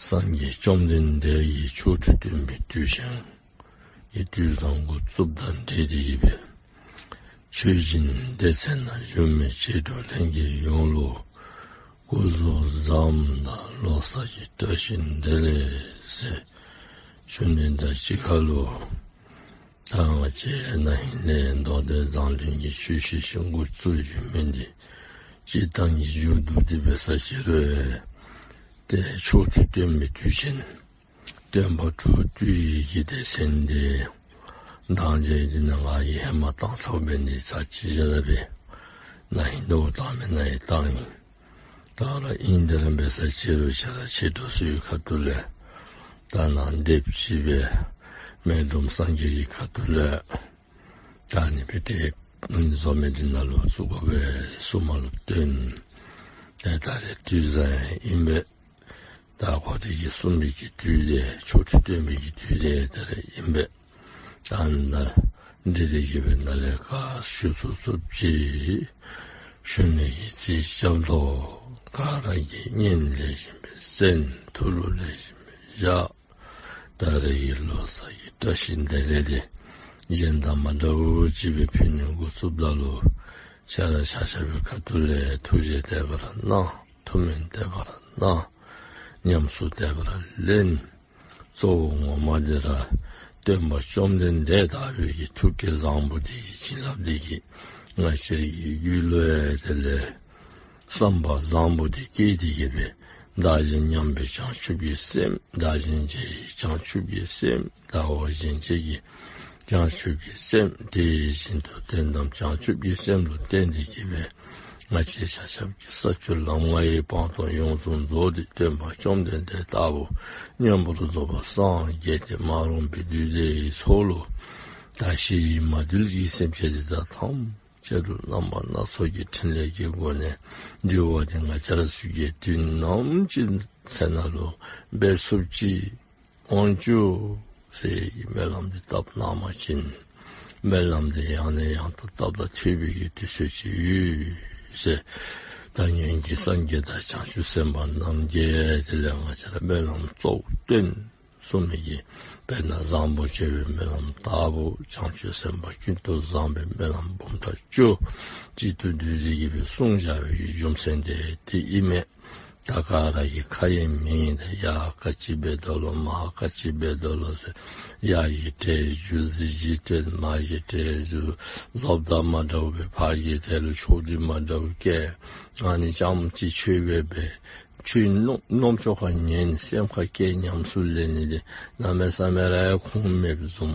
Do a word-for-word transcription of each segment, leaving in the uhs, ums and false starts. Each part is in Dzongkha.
སངས་རྒྱས་བཅོམ་ལྡན་འདས་ཀྱིས་ཆོ་འཕྲུལ་སྟོན་པའི་དུས་ཆེན་གྱི་དུས་བཟང་འགོ་བཙུགསཔ་དང་འབྲེལ་ཏེ་གི་སྦེ་ཆོས་སྦྱིན་སྡེ་ཚན་ནང་བཞུགས་མི་མཆེད་གྲོགས་ལྷན་རྒྱས་ཡོངས་ལུ་སྐུ་གཟུགས་བཟང་དང་ལོ་གསར་གྱི་བཀྲ་ཤིས་བདེ་ལེགས་ཟེར་ཞུ་ནི་དང་གཅིག་ཁར་ལུ་ད་ང་བཅས་ན་ཧིང་ལས་མདོ་སྡེ་མཛངས་བླུན་གྱི་ཆོས་བཤད་ཞིང་འགོ་བཙུགས་ཡོད་མི་འདི་སྤྱིར་བཏང་གི་མཇུག་བསྡུ་སྟེ་འབད་ས་ཅིག་རུང་ཏེ་ཆོ་འཕྲུལ་སྟོན་པའི་དུས་ཆེན་སྟོན་པ་དྲུག་བཏུལ་བའི་གི་སྡེ་ཚན་འདི་དང་རྗེས་འདི་ནང་ང་གིས་ཧེ་མ་བཏང་ཚརཝ་འབད་ནི་ཚར་ཅིག་བཞག་ད་སྦེ་ན་ཧིང་ལུ་བཏང་མི་ནང་ཡང་བཏང་ཡི། ད་རུང་ཨིན་དེ་ར་འབད་ས་ཅིག་རུང་ཆ་ར་མཆེད་གྲོགས་ཚུ་གི་ཁ་ཐུག་ལས་ད་ནཱ་སྡེཔ་ཅིག་སྦེ་མེ་སྒྲོན་སངས་རྒྱས་ཀྱི་ཁ་ཐུག་ལས་ད་ནི་སྦེ་ཏེ་བཟོ་མི་འདི་ནང་ལུ་བཙུགས་དགོ་པས་གསུངམ་ལུ་བརྟེན་ཏེ་ད་རེས་དུས་བཟང་ཨིན་པས། ད་ཁོ་དེ་གིས་གསུངས་མི་གི་དུས་དེ་ཆོ་འཕྲུལ་སྟོན་པའི་གི་དུས་དེ་ད་རེས་ཨིན་པས། ད་ནཱ་འདི་དེ་གི་སྦེ་ནཱ་ལས་ག་ཞུ་ཚུགས་ཚུགསཔ་ཅིག་ཞུ་ནི་གི་རྩིས་རྐྱབ་དོ། ག་ར་གིས་སྙན་ལེགས་ཤོམ་སྦེ་གསན། ཐུགས་ལུ་ལེགས་ཤོམ་སྦེ་བཞག། ད་རེས་ཀྱི་ལོ་གསར་གྱི་བཀྲ་ཤིས་བདེ་ལེགས་དེ་གཞན་དང་མ་འདྲཝ་ཅིག་སྦེ་ཕུལ་ནི་འགོ་བཙུགསཔ་ད་ལུ་ཆ་ར་ཆ་ཁྱབ་ཀྱི་ཁ་ཐུག་ལས་ཐུགས་རྗེ་དད་པ་ར་གནང་། ཐུགས་སྨོན་དད་པ་ར་གནང་། ཉམས་སུ་དད་པ་ར་ལེན། གཙོ་བོ་ངོ་མ་འདི་ར་སྟོན་པ་བཅོམ་ལྡན་འདས་ལྟ་བུའི་གི་ཐུགས་བསྐྱེད་བཟང་པོ་དེ་གི་བྱིན་རླབས་དེ་གིས་ང་བཅས་རའི་གི་རྒྱུད་ལུ་ཡང་དེ་ལས་བསམ་པ་བཟང་པོ་དེ་སྐྱེས་ཏེ་གི་སྦེ་བདག་གཞན་མཉམ་པའི་བྱང་ཆུབ་ཀྱི་སེམས། བདག་གཞན་བརྗེ་བའི་བྱང་ཆུབ་ཀྱི་སེམས། བདག་འོག་གཞན་གཅེས་ཀྱི་བྱང་ཆུབ་ཀྱི་སེམས། དེ་བཞིན་དུ་དོན་དམ་བྱང་ཆུབ་ཀྱི་སེམས་ལུ་བརྟེན་ཏེ་གི་སྦེ་ང་བཅས་ཆ་ཁྱབ་ཀྱིས་ས་བཅུ་ལམ་ལྔ་ཡི་སྤངས་རྟོགས་ཡོངས་སུ་རྫོགས་ཏེ་སྟོན་པ་བཅོམ་ལྡན་འདས་ལྟ་བུ་མངོན་པར་རྫོགས་པར་སངས་རྒྱས་ཏེ་མ་རུངས་པའི་གདུལ་བྱའི་ཚོགས་ལུ་ད་ཕྱི་ཡི་མ་འདུལ་གྱི་སེམས་ཅན་དེ་དག་ཐམས་ཅད་ལུ་རྣམ་པ་སྣ་ཚོགས་ཀྱི་ཕྲིན་ལས་ཀྱི་སྒོ་ནས་འདུལ་བ་དེ་ང་བཅས་ར་ཚུ་གིས་དུས་ནམ་ཅིག་ཚེ་ནང་ལུ་འབད་ཚུགསཔ་ཅིག་འོང་བཅུག་ཟེར་སྨོན་ལམ་འདི་བཏབ་གནང་པ་ཅིན་སྨོན་ལམ་འདི་ཡང་ནས་ཡང་དུ་བཏབ་ད་ཐོས་པའི་གི་དུས་ཚོད་ཅིག་ཡོད་ཟེར། ད་སྔོན་གྱི་སངས་རྒྱས་དང་བྱང་ཆུབ་སེམས་དཔའ་རྣམས་ཀྱིས་དེ་ལས་ང་བཅས་ར་སྨོན་ལམ་གཙོ་བོ་བཏོན་གསུངས་མི་གི་དཔེར་ན་བཟང་པོ་སྤྱོད་པའི་སྨོན་ལམ་ལྟ་བུ་བྱང་ཆུབ་སེམས་དཔའ་ཀུན་ཏུ་བཟང་པོའི་སྨོན་ལམ་འབུམ་ཕྲག་བཅུ་གཅིག་ཏུ་བསྡུས་ཏེ་གི་སྦེ་གསུངས་བཞག་པའི་གི་རྒྱུ་མཚན་དེ་དེ་ཨིན་མས། ད་ག་ར་གི་ཁ་ཡི་མིང་དེ་ཡ་ག་ཅི་འབད་དོ་ལོ་མ་ག་ཅི་འབད་དོ་ལོ་ཟེར་ཡ་གི་གྲས་བསྒྱུར་གཟི་བརྗིད་གྲས་མ་གི་གྲས་བསྒྱུར་བཟོ་ལྟ་མ་འདྲཝ་སྦེ་ཕ་གི་གྲས་ལུ་ཕྱོགས་བསྒྲིགས་མ་འདྲཝ་བཀལ། ཨ་ནི་རྐྱངམ་གཅིག་ཆོས་འབད་བས་ཆོས་རྣམ་རྣམ་ཅོག་ཁར་ཉན་སེམས་ཁར་བཀལ་ཉམས་སུ་ལེན་ནི་དེ་གནམ་མེད་ས་མེད་ར་ཡང་ཁུངས་མེདཔ་བཟུམ།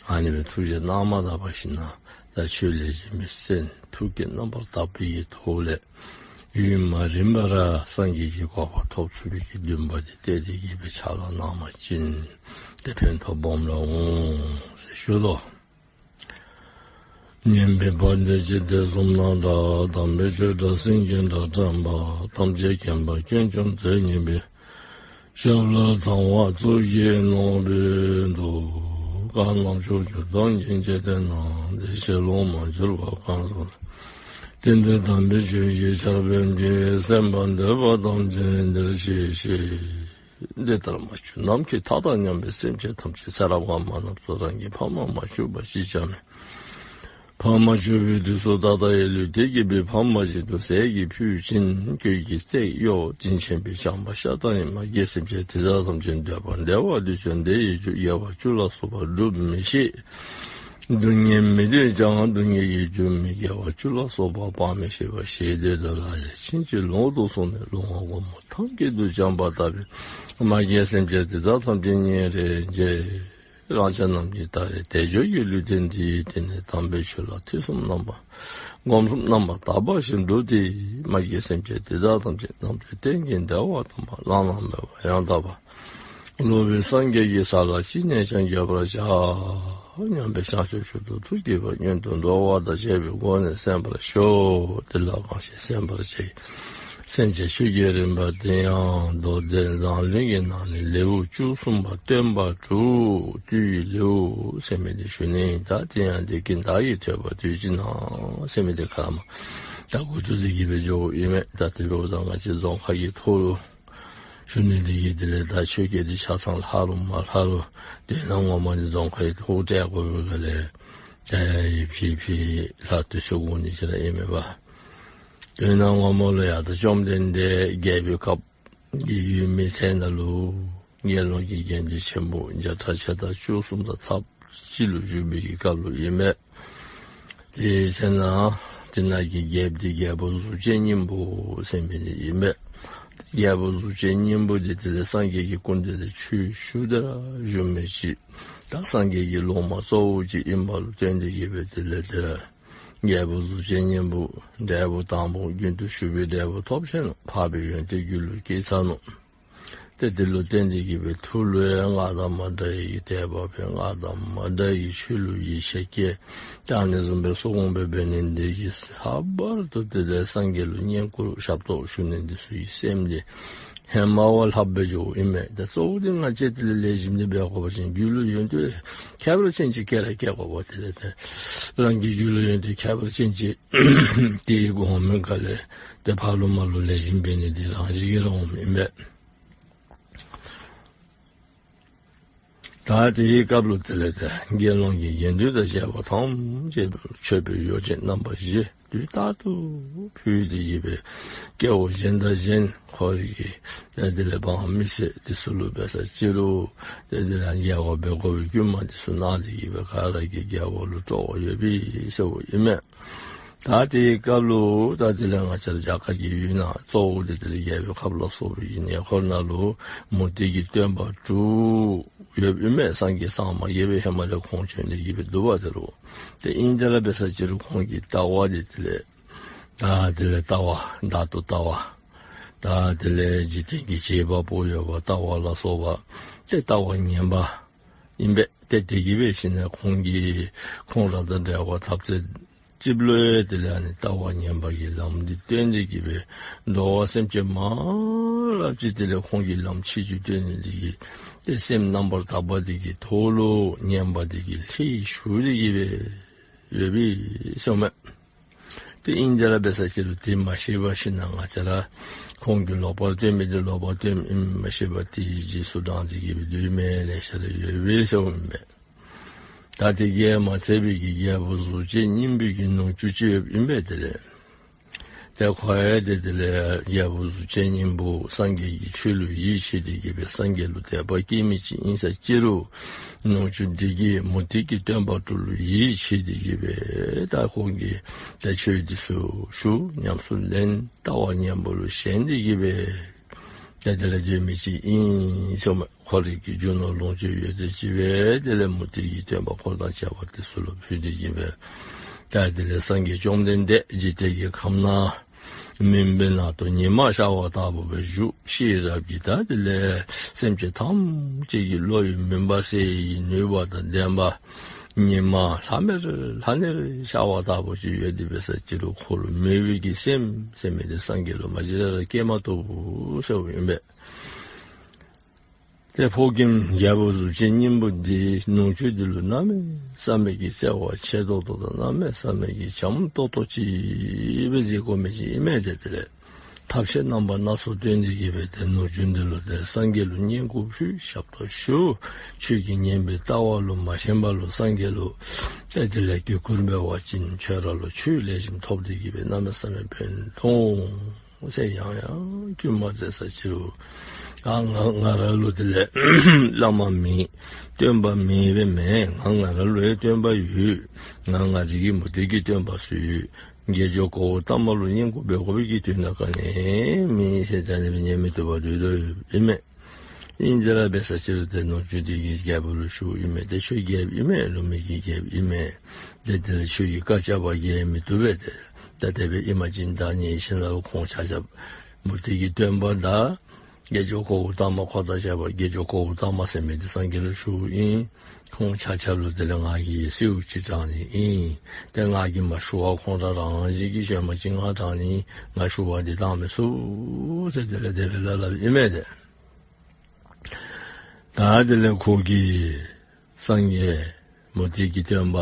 ཨ་ནི་སྦེ་ཐུགས་རྗེ་གནང་མ་ད་པ་ཞིན་ན་ད་ཆོས་ལེགས་ཤོམ་སྦེ་གསན། ཐུགས་བསྐྱེད་རྣམ་པར་དག་པའི་གི་ཐོག་ལས་ཡུན་མ་རིང་བར་སངས་རྒྱས་ཀྱི་གོ་འཕང་ཐོབ་ཚུགས་པའི་གི་འདུན་པ་དེ་གཏད་དེ་གི་སྦེ་ཕྱག་ལཱ་གནང་པ་ཅིན་ཏེ་ཕན་ཐོགས་སྦོམ་ར་འོང་ཟེར་ཞུ་དོ། སྙན་པའི་བ་དན་འཇིག་རྟེན་གསུམ་ན་གྲགས། དམ་པའི་ཆོས་སྒྲ་སེང་གེའི་སྒྲ་བསྒྲགས་པ། ཐམས་ཅད་མཁྱེན་པ་དཀོན་མཆོག་མཛོད་བརྙེས་པའི། ཞབས་ལ་ཚངས་དབང་གཙུག་གི་ནོར་བུས་གཏུགས། གང་རྣམས་ཕྱོགས་བཅུ་སྟོང་གི་འཇིག་རྟེན་ན། བདེ་གཤེགས་སློབ་མར་གྱུར་པ་གང་སུ་དེ། དེང་འདིར་དམ་པའི་ཆོས་ཀྱི་ཆར་འབེབས་ཀྱིས། གསན་པར་འདོད་པ་ཐམས་ཅད་འདིར་གཤེགས་ཤིག། འདི་ལྟར་མ་གྱུར་ནམ་མཁའི་མཐའ་དང་མཉམ་པའི་སེམས་ཅན་ཐམས་ཅད་ཚེ་རབས་སྔ་མ་རྣམས་སུ་རང་གི་ཕ་མ་མ་གྱུར་པ་གཅིག་ཀྱང་མེད། ཕ་མ་གྱུར་པའི་དུས་སུ་ད་ལྟ་ཡང་ལུས་རྟེན་བསྐྱེད་པའི་ཕ་མ་བཞིན་དུ་ཟས་ཀྱི་ཕུད་བྱིན། གོས་ཀྱི་རྩེས་གཡོགས། དྲིན་ཆེན་པོས་བསྐྱངས་པ་ཤ་སྟག་ཡིན། མ་རྒན་སེམས་ཅན་དེ་དག་ཐམས་ཅད་འདོད་པ་བདེ་བ་འདོད་ཀྱང་བདེ་བའི་རྒྱུ་དགེ་བ་བཅུ་ལ་སོགས་པ་སྒྲུབ་མི་ཤེས། སྡུག་བསྔལ་མི་འདོད་ཀྱང་སྡུག་བསྔལ་གྱི་རྒྱུ་མི་དགེ་བ་བཅུ་ལ་སོགས་པ་སྤང་མི་ཤེས་པར་ཞེ་འདོད་དུ་ལག་ལེན་ཕྱིན་ཅི་ལོག་ཏུ་སོང་ནས་ལོང་བ་སྒོ་མོ་ཐམས་ཅད་དུ་འབྱོངས་པ་ལྟ་བུའི་མ་རྒན་སེམས་ཅན་དེ་དག་ཐམས་ཅད་ཉིན་རེ་མཇལ། རང་ཅག་རྣམས་ཀྱིས་ད་རེས་དལ་འབྱོར་གྱི་ལུས་རྟེན་འདི་ཡི་སྟེང་ནས་དམ་པའི་ཆོས་ལ་ཐོས་བསམ་རྣམ་པར་སྒོམ་གསུམ་རྣམ་པར་དག་པ་ཞིག་བསྒྲུབས་ཏེ་མ་རྒན་སེམས་ཅན་དེ་དག་ཐམས་ཅད་རྣམ་གྲོལ་གཏན་གྱི་བདེ་བ་དམ་པ་བླ་ན་མེད་པ་ཡང་དག་པར་རྫོགས་པའི་སངས་རྒྱས་ཀྱི་ས་ལ་ཅི་ནས་ཀྱང་འགོད་པར་བྱ་སྙམ་པའི་བྱང་ཆུབ་མཆོག་ཏུ་ཐུགས་བསྐྱེད་པ་སྔོན་དུ་འགྲོ་བ་དང་བཅས་པའི་སྒོ་ནས་གསན་པར་ཞུ། དེ་ལ་གང་ཞིག་གསན་པར་བྱ་བའི་སེམས་ཅན་ཆོས་ཀྱི་རིམ་པ་དེ་ཡང་མདོ་སྡེ་མཛངས་བླུན་གྱི་ནང་ནས་ལེའུ་བཅུ་གསུམ་པ་སྟོན་པ་དྲུག་བཏུལ་བའི་ལེའུ་ཟེར་མི་འདི་ཞུ་ནི་ཨིན། ད་དེ་ཡང་འདི་ཀུན་བདག་གིས་ཐོས་པ་དུས་གཅིག་ན་ཟེར་མི་འདི་ཁ་མ་ད་འགོ་བཙུགས་ཏེ་གི་སྦེ་འགྱོཝ་ཨིན་མས། ད་དེ་འབདཝ་ད་ང་བཅས་རྫོང་ཁ་གི་ཐོག་ལུ་ ཞུ་ནི་འདི་གིས་དེ་ལས་ད་ཆོས་སྐད་འདི་ཆ་ཚང་ལྷག་རུང་མ་ལྷག་རུང་དོན་དག་ངོ་མ་འདི་རྫོང་ཁའི་ཐོག་སྤྲད་དགོ་པའི་སྒང་ལས་ད་ཡི་ཕྱི་ཕྱི་ལྷག་སྟེ་ཞུ་དགོ་ནི་ཅིག་ར་ཨིན་མས་པ། དོན་དག་ངོ་མ་ལུ་ཡང་ད་བཅོམ་ལྡན་འདས་རྒྱལ་པོའི་ཁབ་ཀྱི་ཡུལ་མི་ཚེ་ནང་ལུ་དགེ་སློང་གི་དགེ་འདུན་ཆེན་པོ་བརྒྱ་ཕྲག་ཕྱེད་དང་བཅུ་གསུམ་དང་ཐབས་ཅིག་ལུ་བཞུགས་པའི་གི་སྐབས་ལུ་ཨིན་མས། དེའི་ཚེ་ན་དེ་ནང་གི་རྒྱལཔོ་འདི་རྒྱལ་པོ་གཟུགས་ཅན་སྙིང་པོ་ཟེར་མི་འདི་ཨིན་མས། རྒྱལ་པོ་གཟུགས་ཅན་སྙིང་པོ་འདི་དེ་ལས་སངས་རྒྱས་ཀྱི་སྐུ་མདུན་ལས་ཆོས་ཞུ་སྟེ་ར་བཞུགས་མི་ཅིག་ད་སངས་རྒྱས་ཀྱི་སློབ་མ་གཙོ་བོ་ཅིག་ཨིནམ་ལུ་བརྟེན་ཏེ་གིས་སྦེ་དེ་ལས་དེ་རྒྱལ་པོ་གཟུགས་ཅན་སྙིང་པོ་འབྲས་བུ་དང་པོ་རྒྱུན་དུ་ཞུགས་པའི་འབྲས་བུ་ཐོབ་ཆི་ནུག། འཕགས་པའི་ཡོན་ཏན་རྒྱུད་ལུ་སྐྱེས་ཚར་ནུག། ཏེ་དེ་ལུ་བརྟེན་ཏེ་གིས་སྦེ་ཐུགས་ལུ་ཡང་སྔར་དང་མ་འདྲ་བའི་དད་པ་འཕེལ། སྔར་དང་མ་འདྲ་བའི་ཆོས་ལུ་ཡིད་ཆེས་སྐྱེ། ཏེ་ཨ་ནི་བཟུམ་སྦེ་སོ་སྐོང་འབད་འབད་ནི་འདི་གིས་ལྷག་པར་དུ་དེ་ལས་སངས་རྒྱས་ལུ་བསྙེན་བཀུར་ཞབས་ཏོག་ཞུ་ནི་འདི་ཚུ་གི་སེམས་འདི་ཧེ་མ་བ་ལྷག་སྦེ་འགྱོཝ་ཨིན་མས། ཏེ་གཙོ་བོ་འདི་ང་བཅས་དེ་ལས་ལེགས་ཤོམ་འདི་འབད་དགོ་པ་ཅིན་རྒྱུད་ལུ་ཡོན་ཏན་ཁྱད་པར་ཅན་ཅིག་སྐྱེ་ར་སྐྱེ་དགོ་པ། དེ་ལས་ཏེ་རང་གི་རྒྱུད་ལུ་ཡོན་ཏན་ཁྱད་པར་ཅན་ཅིག་དེ་གི་སྒོ་མོ་ག་ལས་ཏེ་ཕར་ལུ་མར་ལུ་ལེགས་ཤོམ་འབད་ནི་འདི་རང་བཞིན་གྱིས་ར་འོངམ་ཨིན་པས། ད་དེའི་སྐབས་ལུ་དེ་ལས་ཏེ་དགེ་སློང་གི་དགེ་འདུན་དང་བཅས་པ་ཐམས་ཅད་མཆོད་པའི་ཡོ་བྱད་རྣམ་པ་བཞི་དུས་རྟག་ཏུ་ཕུལ་ཏེ་གིས་སྦེ་སྐྱེ་བོ་གཞན་དང་གཞན་ཁོ་རའི་གི་ཏེ་དེ་ལས་འབངས་མི་སེར་འདི་ཚུ་ལུ་འབད་ས་ཅི་རུང་ཏེ་དེ་ལས་དགེ་བ་འབད་དགོ་པའི་བསྐུལ་མ་འདི་ཚུ་གནང་སྟེ་གིས་སྦེ་ག་ར་གིས་དགེ་བ་ལུ་སྤྲོ་བ་ཡོད་པའི་ཟེརཝ་ཨིན་མས། ད་དེའི་སྐབས་ལུ་ད་དེ་ལས་ང་བཅས་ར་རྒྱ་གར་གྱི་ཡུལ་ནང་གཙོ་བོ་དེ་དེ་ལས་རྒྱལ་པོའི་ཁབ་ལ་སོགས་པའི་གི་གནས་སྐོར་ནང་ལུ་མུ་སྟེགས་ཀྱི་སྟོན་པ་དྲུག་ཡོདཔ་ཨིན་མས། སངས་རྒྱས་གཙང་མ་རྒྱས་པའི་ཧེ་མ་ལས་ཁོང་བྱོན་ཏེ་གིས་སྦེ་འདུག་པ། དེ་རུང་ཏེ་ཨིན་དེ་ར་འབད་ས་ཅི་རུང་ཁོང་གི་ལྟ་བ་དེ་དེ་ལས་ད་དེ་ལས་ལྟ་བ་བདག་ཏུ་ལྟ་བ་ད་དེ་ལས་འཇིག་རྟེན་གྱི་བྱེད་པ་པོ་ཡོད་པ་ལྟ་བ་ལ་སོགས་པ་ཏེ་ལྟ་བ་ངན་པ་ཨིན་པས། ཏེ་དེ་གིས་འབད་ཞིནམ་ལས་ཁོང་གིས་ཁོང་ར་དང་འབྲེལ་བ་འཐབ་ཚེ་ཅིག་ལུ་ཡང་དེ་ལས་ཨ་ནི་ལྟ་བ་ངན་པ་གི་ལམ་འདི་སྟོན་ཏེ་གིས་སྦེ་འགྲོ་བ་སེམས་ཅན་མང་རབས་ཅིག་དེ་ལས་ཁོང་གི་ལམ་ཕྱིར་བཅོས་སྟོན་ནི་འདི་གིས་ཏེ་སེམས་རྣམ་པར་དག་པ་འདི་གི་ཐོག་ལུ་ངན་པ་འདི་གིས་ལྷད་ཞུགས་ཏེ་གིས་སྦེ་ཡོད་པས་ཟེརཝ་མས། ཏེ་ཨིན་དེ་ར་འབད་ས་ཅི་རུང་དེ་མ་ཤེས་པར་ཞིནམ་ལས་ང་བཅས་ར་ཁོང་གིས་ལོག་པར་སྟོན་མི་འདི་ལོག་པར་སྟོནམ་ཨིནམ་མ་ཤེས་པར་དེའི་རྗེས་སུ་འབྲངས་ཏེ་གིས་སྦེ་སྡོད་མི་ལེ་ཤ་ར་ཡོད་པས་ཟེརཝ་ཨིན་པས། ད་དེ་གིས་མ་ཚད་པའི་གི་རྒྱལ་པོ་གཟུགས་ཅན་སྙིང་པོའི་གི་ནུ་གཅུང་ཅིག་ཡོདཔ་ཨིན་པས། དེ་ལས་ཏེ་ཁོ་ཡང་ཏེ་དེ་ལས་རྒྱལ་པོ་གཟུགས་ཅན་སྙིང་པོ་སངས་རྒྱས་ཀྱི་ཆོས་ལུ་ཡིད་ཆེས་ཏེ་གིས་སྦེ་སངས་རྒྱས་ལུ་དད་པ་བསྐྱེད་མི་ཅིག་ཨིན་ས་ཅི་རུང་ནུ་གཅུང་འདི་གིས་མུ་སྟེགས་ཀྱི་སྟོན་པ་དྲུག་ལུ་ཡིད་ཆེས་ཏེ་གིས་སྦེ་ད་ཁོང་གིས་ད་ཆོས་འདི་ཚུ་ཞུ་ཉམས་སུ་ལེན་ལྟ་བ་ངན་པ་ལུ་ཞེན་ཏེ་གིས་སྦེ་ཏེ་དེ་ལས་སྡོད་མི་ཅིག་ཨིན་ཟེརཝ་མས། ཁོ་རའི་གི་རྒྱུ་ནོར་ལོངས་སྤྱོད་ཡོད་ཚད་ཅིག་སྦེ་དེ་ལས་མུ་སྟེགས་ཀྱི་སྟོན་པ་འཁོར་དང་བཅས་པ་དེ་ཚུ་ལུ་ཕུལ་ཏེ་གིས་སྦེ་ད་དེ་ལས་སངས་རྒྱས་བཅོམ་ལྡན་འདས་འཇིག་རྟེན་གྱི་ཁམས་ན་མུན་པའི་ནང་དུ་ཉི་མ་ཤར་བ་ལྟ་བུ་སྦེ་བཞུགས། ཤེས་རབ་ཀྱིས་ད་དེ་ལས་སེམས་ཅན་ཐམས་ཅད་ཀྱི་བློ་ཡི་མུན་པ་སེལ་བའི་ནུས་པ་དང་ལྡན་པ་ཉི་མ་ལྷམ་མེར་ལྷམ་མེར་ཤར་བ་ལྟ་བུ་ཅིག་ཡོད་དེ་འབད་ས་ཅི་རུང་ཁོ་ལུ་མོས་པའི་གི་སེམས་ཟེར་མི་འདི་སངས་རྒྱས་ལུ་མ་གཞི་ར་སྐྱེ་མ་བཏུབ་ཟེརཝ་ཨིན་པས། ཏེ་ཕོ་རྒནམ་རྒྱལ་པོ་གཟུགས་ཅན་སྙིང་པོ་འདི་ནུ་གཅུང་འདི་ལུ་གནམ་མེད་ས་མེད་ཀྱི་བརྩེ་བ་ཆེ་ཏོག་ཏོ་དང་གནམ་མེད་ས་མེད་ཀྱི་བྱམས་ཏོག་ཏོ་ཅིག་སྦེ་གཟིགས་དགོ་མི་ཅིག་ཨིན་མས། ཏེ་དེ་ལས་ཐབས་ཤེས་རྣམ་པ་སྣ་ཚོགས་སྟོན་ཏེ་གིས་སྦེ་ཏེ་ནུ་གཅུང་འདི་ལུ་ཏེ་སངས་རྒྱས་ལུ་བསྙེན་བཀུར་ཕུལ་ཞབས་ཏོག་ཞུ། ཆོས་ཀྱི་ཉན་པའི་ལྟ་བ་ལུ་མ་ཞེན་པར་ལུ་སངས་རྒྱས་ལུ་ཏེ་དེ་ལས་གུས་བཀུར་འབད་བ་ཅིན་ཁྱོད་ར་ལུ་ཆོས་ལེགས་ཤོམ་ཐོབ་སྟེ་གིས་སྦེ་གནམ་མེད་ས་མེད་ཕན་ཐོགས་འོང་ཟེར་ཡང་ཡང་བསྐུལ་མ་མཛད་ས་ཅི་རུང་ཨ་ང་ང་ར་ལུ་དེ་ལས་བླ་མ་མེད། སྟོན་པ་མེདཔ་མེན། ང་ང་ར་ལུ་ཡང་སྟོན་པ་ཡོད། ང་ང་རའི་གི་མུ་སྟེགས་ཀྱི་སྟོན་པ་ཚུ་ཡོད། དགེ་སྦྱོར་གོའུ་ཏ་མ་ལུ་བསྙེན་བཀུར་འབད་དགོ་པའི་གི་དོན་དག་ག་ནི་མེད་ཟེར་ད་ནི་སྦེ་ཉན་མི་བཏུབ་པར་སྡོད་དོ་ཡོདཔ་ཨིན་མས། ཨིན་དེ་ར་འབད་ས་ཅི་རུང་ཏེ་ནུ་གཅུང་འདི་གིས་རྒྱལ་པོ་ལུ་ཞུཝ་ཨིན་མས། ཏེ་ཁྱོད་རྒྱལཔོ་ཨིན་མས། ལུ་མི་གི་རྒྱལཔོ་ཨིན་མས། ཏེ་དེ་ལས་ཁྱོད་ཀྱིས་བཀའ་རྐྱབ་པ་འགལ་མི་བཏུབ་པས། ཏེ་ད་དེ་སྦེ་ཨིན་པ་ཅིན་ད་ངེའི་ཞིང་ལ་ཁོང་ཆ་ཁྱབ་མུ་སྟེགས་ཀྱི་སྟོན་པ་དང་དགེ་སྦྱོར་གོའུ་ཏ་མ་འཁོར་དང་བཅས་པ་དགེ་སྦྱོར་གོའུ་ཏ་མ་ཟེར་མི་འདི་སངས་རྒྱས་ལུ་ཞུཝ་ཨིན། ཁོང་ཆ་ཁྱབ་ལུ་དེ་ལས་ང་གིས་གསོལཝ་ཅིག་དྲང་ནི་ཨིན། ཏེ་ང་གིས་མ་ཞུ་བར་ཁོང་ར་རང་བཞིན་གྱིས་བྱོན་པ་ཅིན་ང་དྲང་ནི། ང་ཞུ་བ་འདི་དྲང་མི་ཚུགས་ཟེར་དེ་ལས་དེ་སྦེ་སླབ་སླབ་ཨིན་མས་ཏེ། ད་དེ་ལས་ཁོ་གིས་སངས་རྒྱས་མུ་སྟེགས་ཀྱི་སྟོན་པ་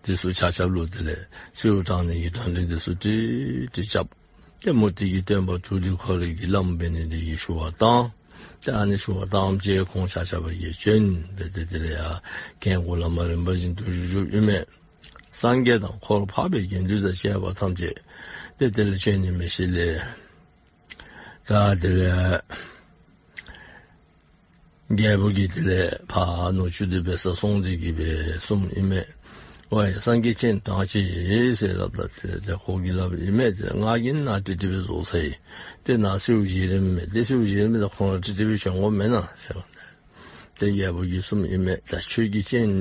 འདི་ཚུ་ཆ་ཁྱབ་ལུ་དེ་ལས་གསོལཝ་དྲང་ནི་གི་གྲ་སྒྲིག་འདི་ཚུ་ཀྲིག་ཀྲི་རྐྱབ། ཏེ་མུ་སྟེགས་ཀྱི་སྟོན་པ་དྲུག་འདི་ཁོ་རའི་གི་བླམ་འབད་ནི་འདི་གིས་ཞུ་བ་བཏང་། ད་ཨ་ནི་ཞུ་བ་དང་པ་ཅིག་ཁོང་ཆ་ཁྱབ་ཀྱིས་བྱོན་སྦེ་ཏེ་དེ་ལས་ཡར་སྐྱེ་དགུ་བླ་མ་རིམ་པ་བཞིན་དུ་བཞུགས་བཞུགསཔ་ཨིན་མས། སངས་རྒྱས་དང་འཁོར་འཕགས་པའི་དགེ་འདུན་དང་བཅས་པ་ཐམས་ཅད་ཏེ་དེ་ལས་བྱོན་ནི་མས་ཤིག་ལས། ད་དེ་ལས་རྒྱལ་པོ་གིས་དེ་ལས་ཕར་ནུ་གཅུང་འདི་འབད་སར་སོང་སྟེ་གི་སྦེ་གསུངམ་ཨིན་མས། ཝའི་སངས་རྒྱས་སྤྱན་དྲངས་ཅིག་ཟེར་སླབ་ད་དེ་ལས་ཏེ་ཁོ་གིས་སླབ་ཨིན་མས། ཏེ་ང་གིས་ནཱ་ཀྲིག་ཀྲི་སྦེ་བཟོ་ཚར་ཡི། ཏེ་ནཱ་གསོལཝ་བཞེས་རནམ་མས། ཏེ་གསོལཝ་བཞེས་རནམ་མས། ད་ཁོང་ར་ཀྲིག་ཀྲི་སྦེ་བྱོན་དགོ་མེན་ན་ཟེར། ཏེ་རྒྱལ་པོ་གིས་གསུངམ་ཨིན་མས། ད་ཁྱོད་ཀྱིས་སྤྱན་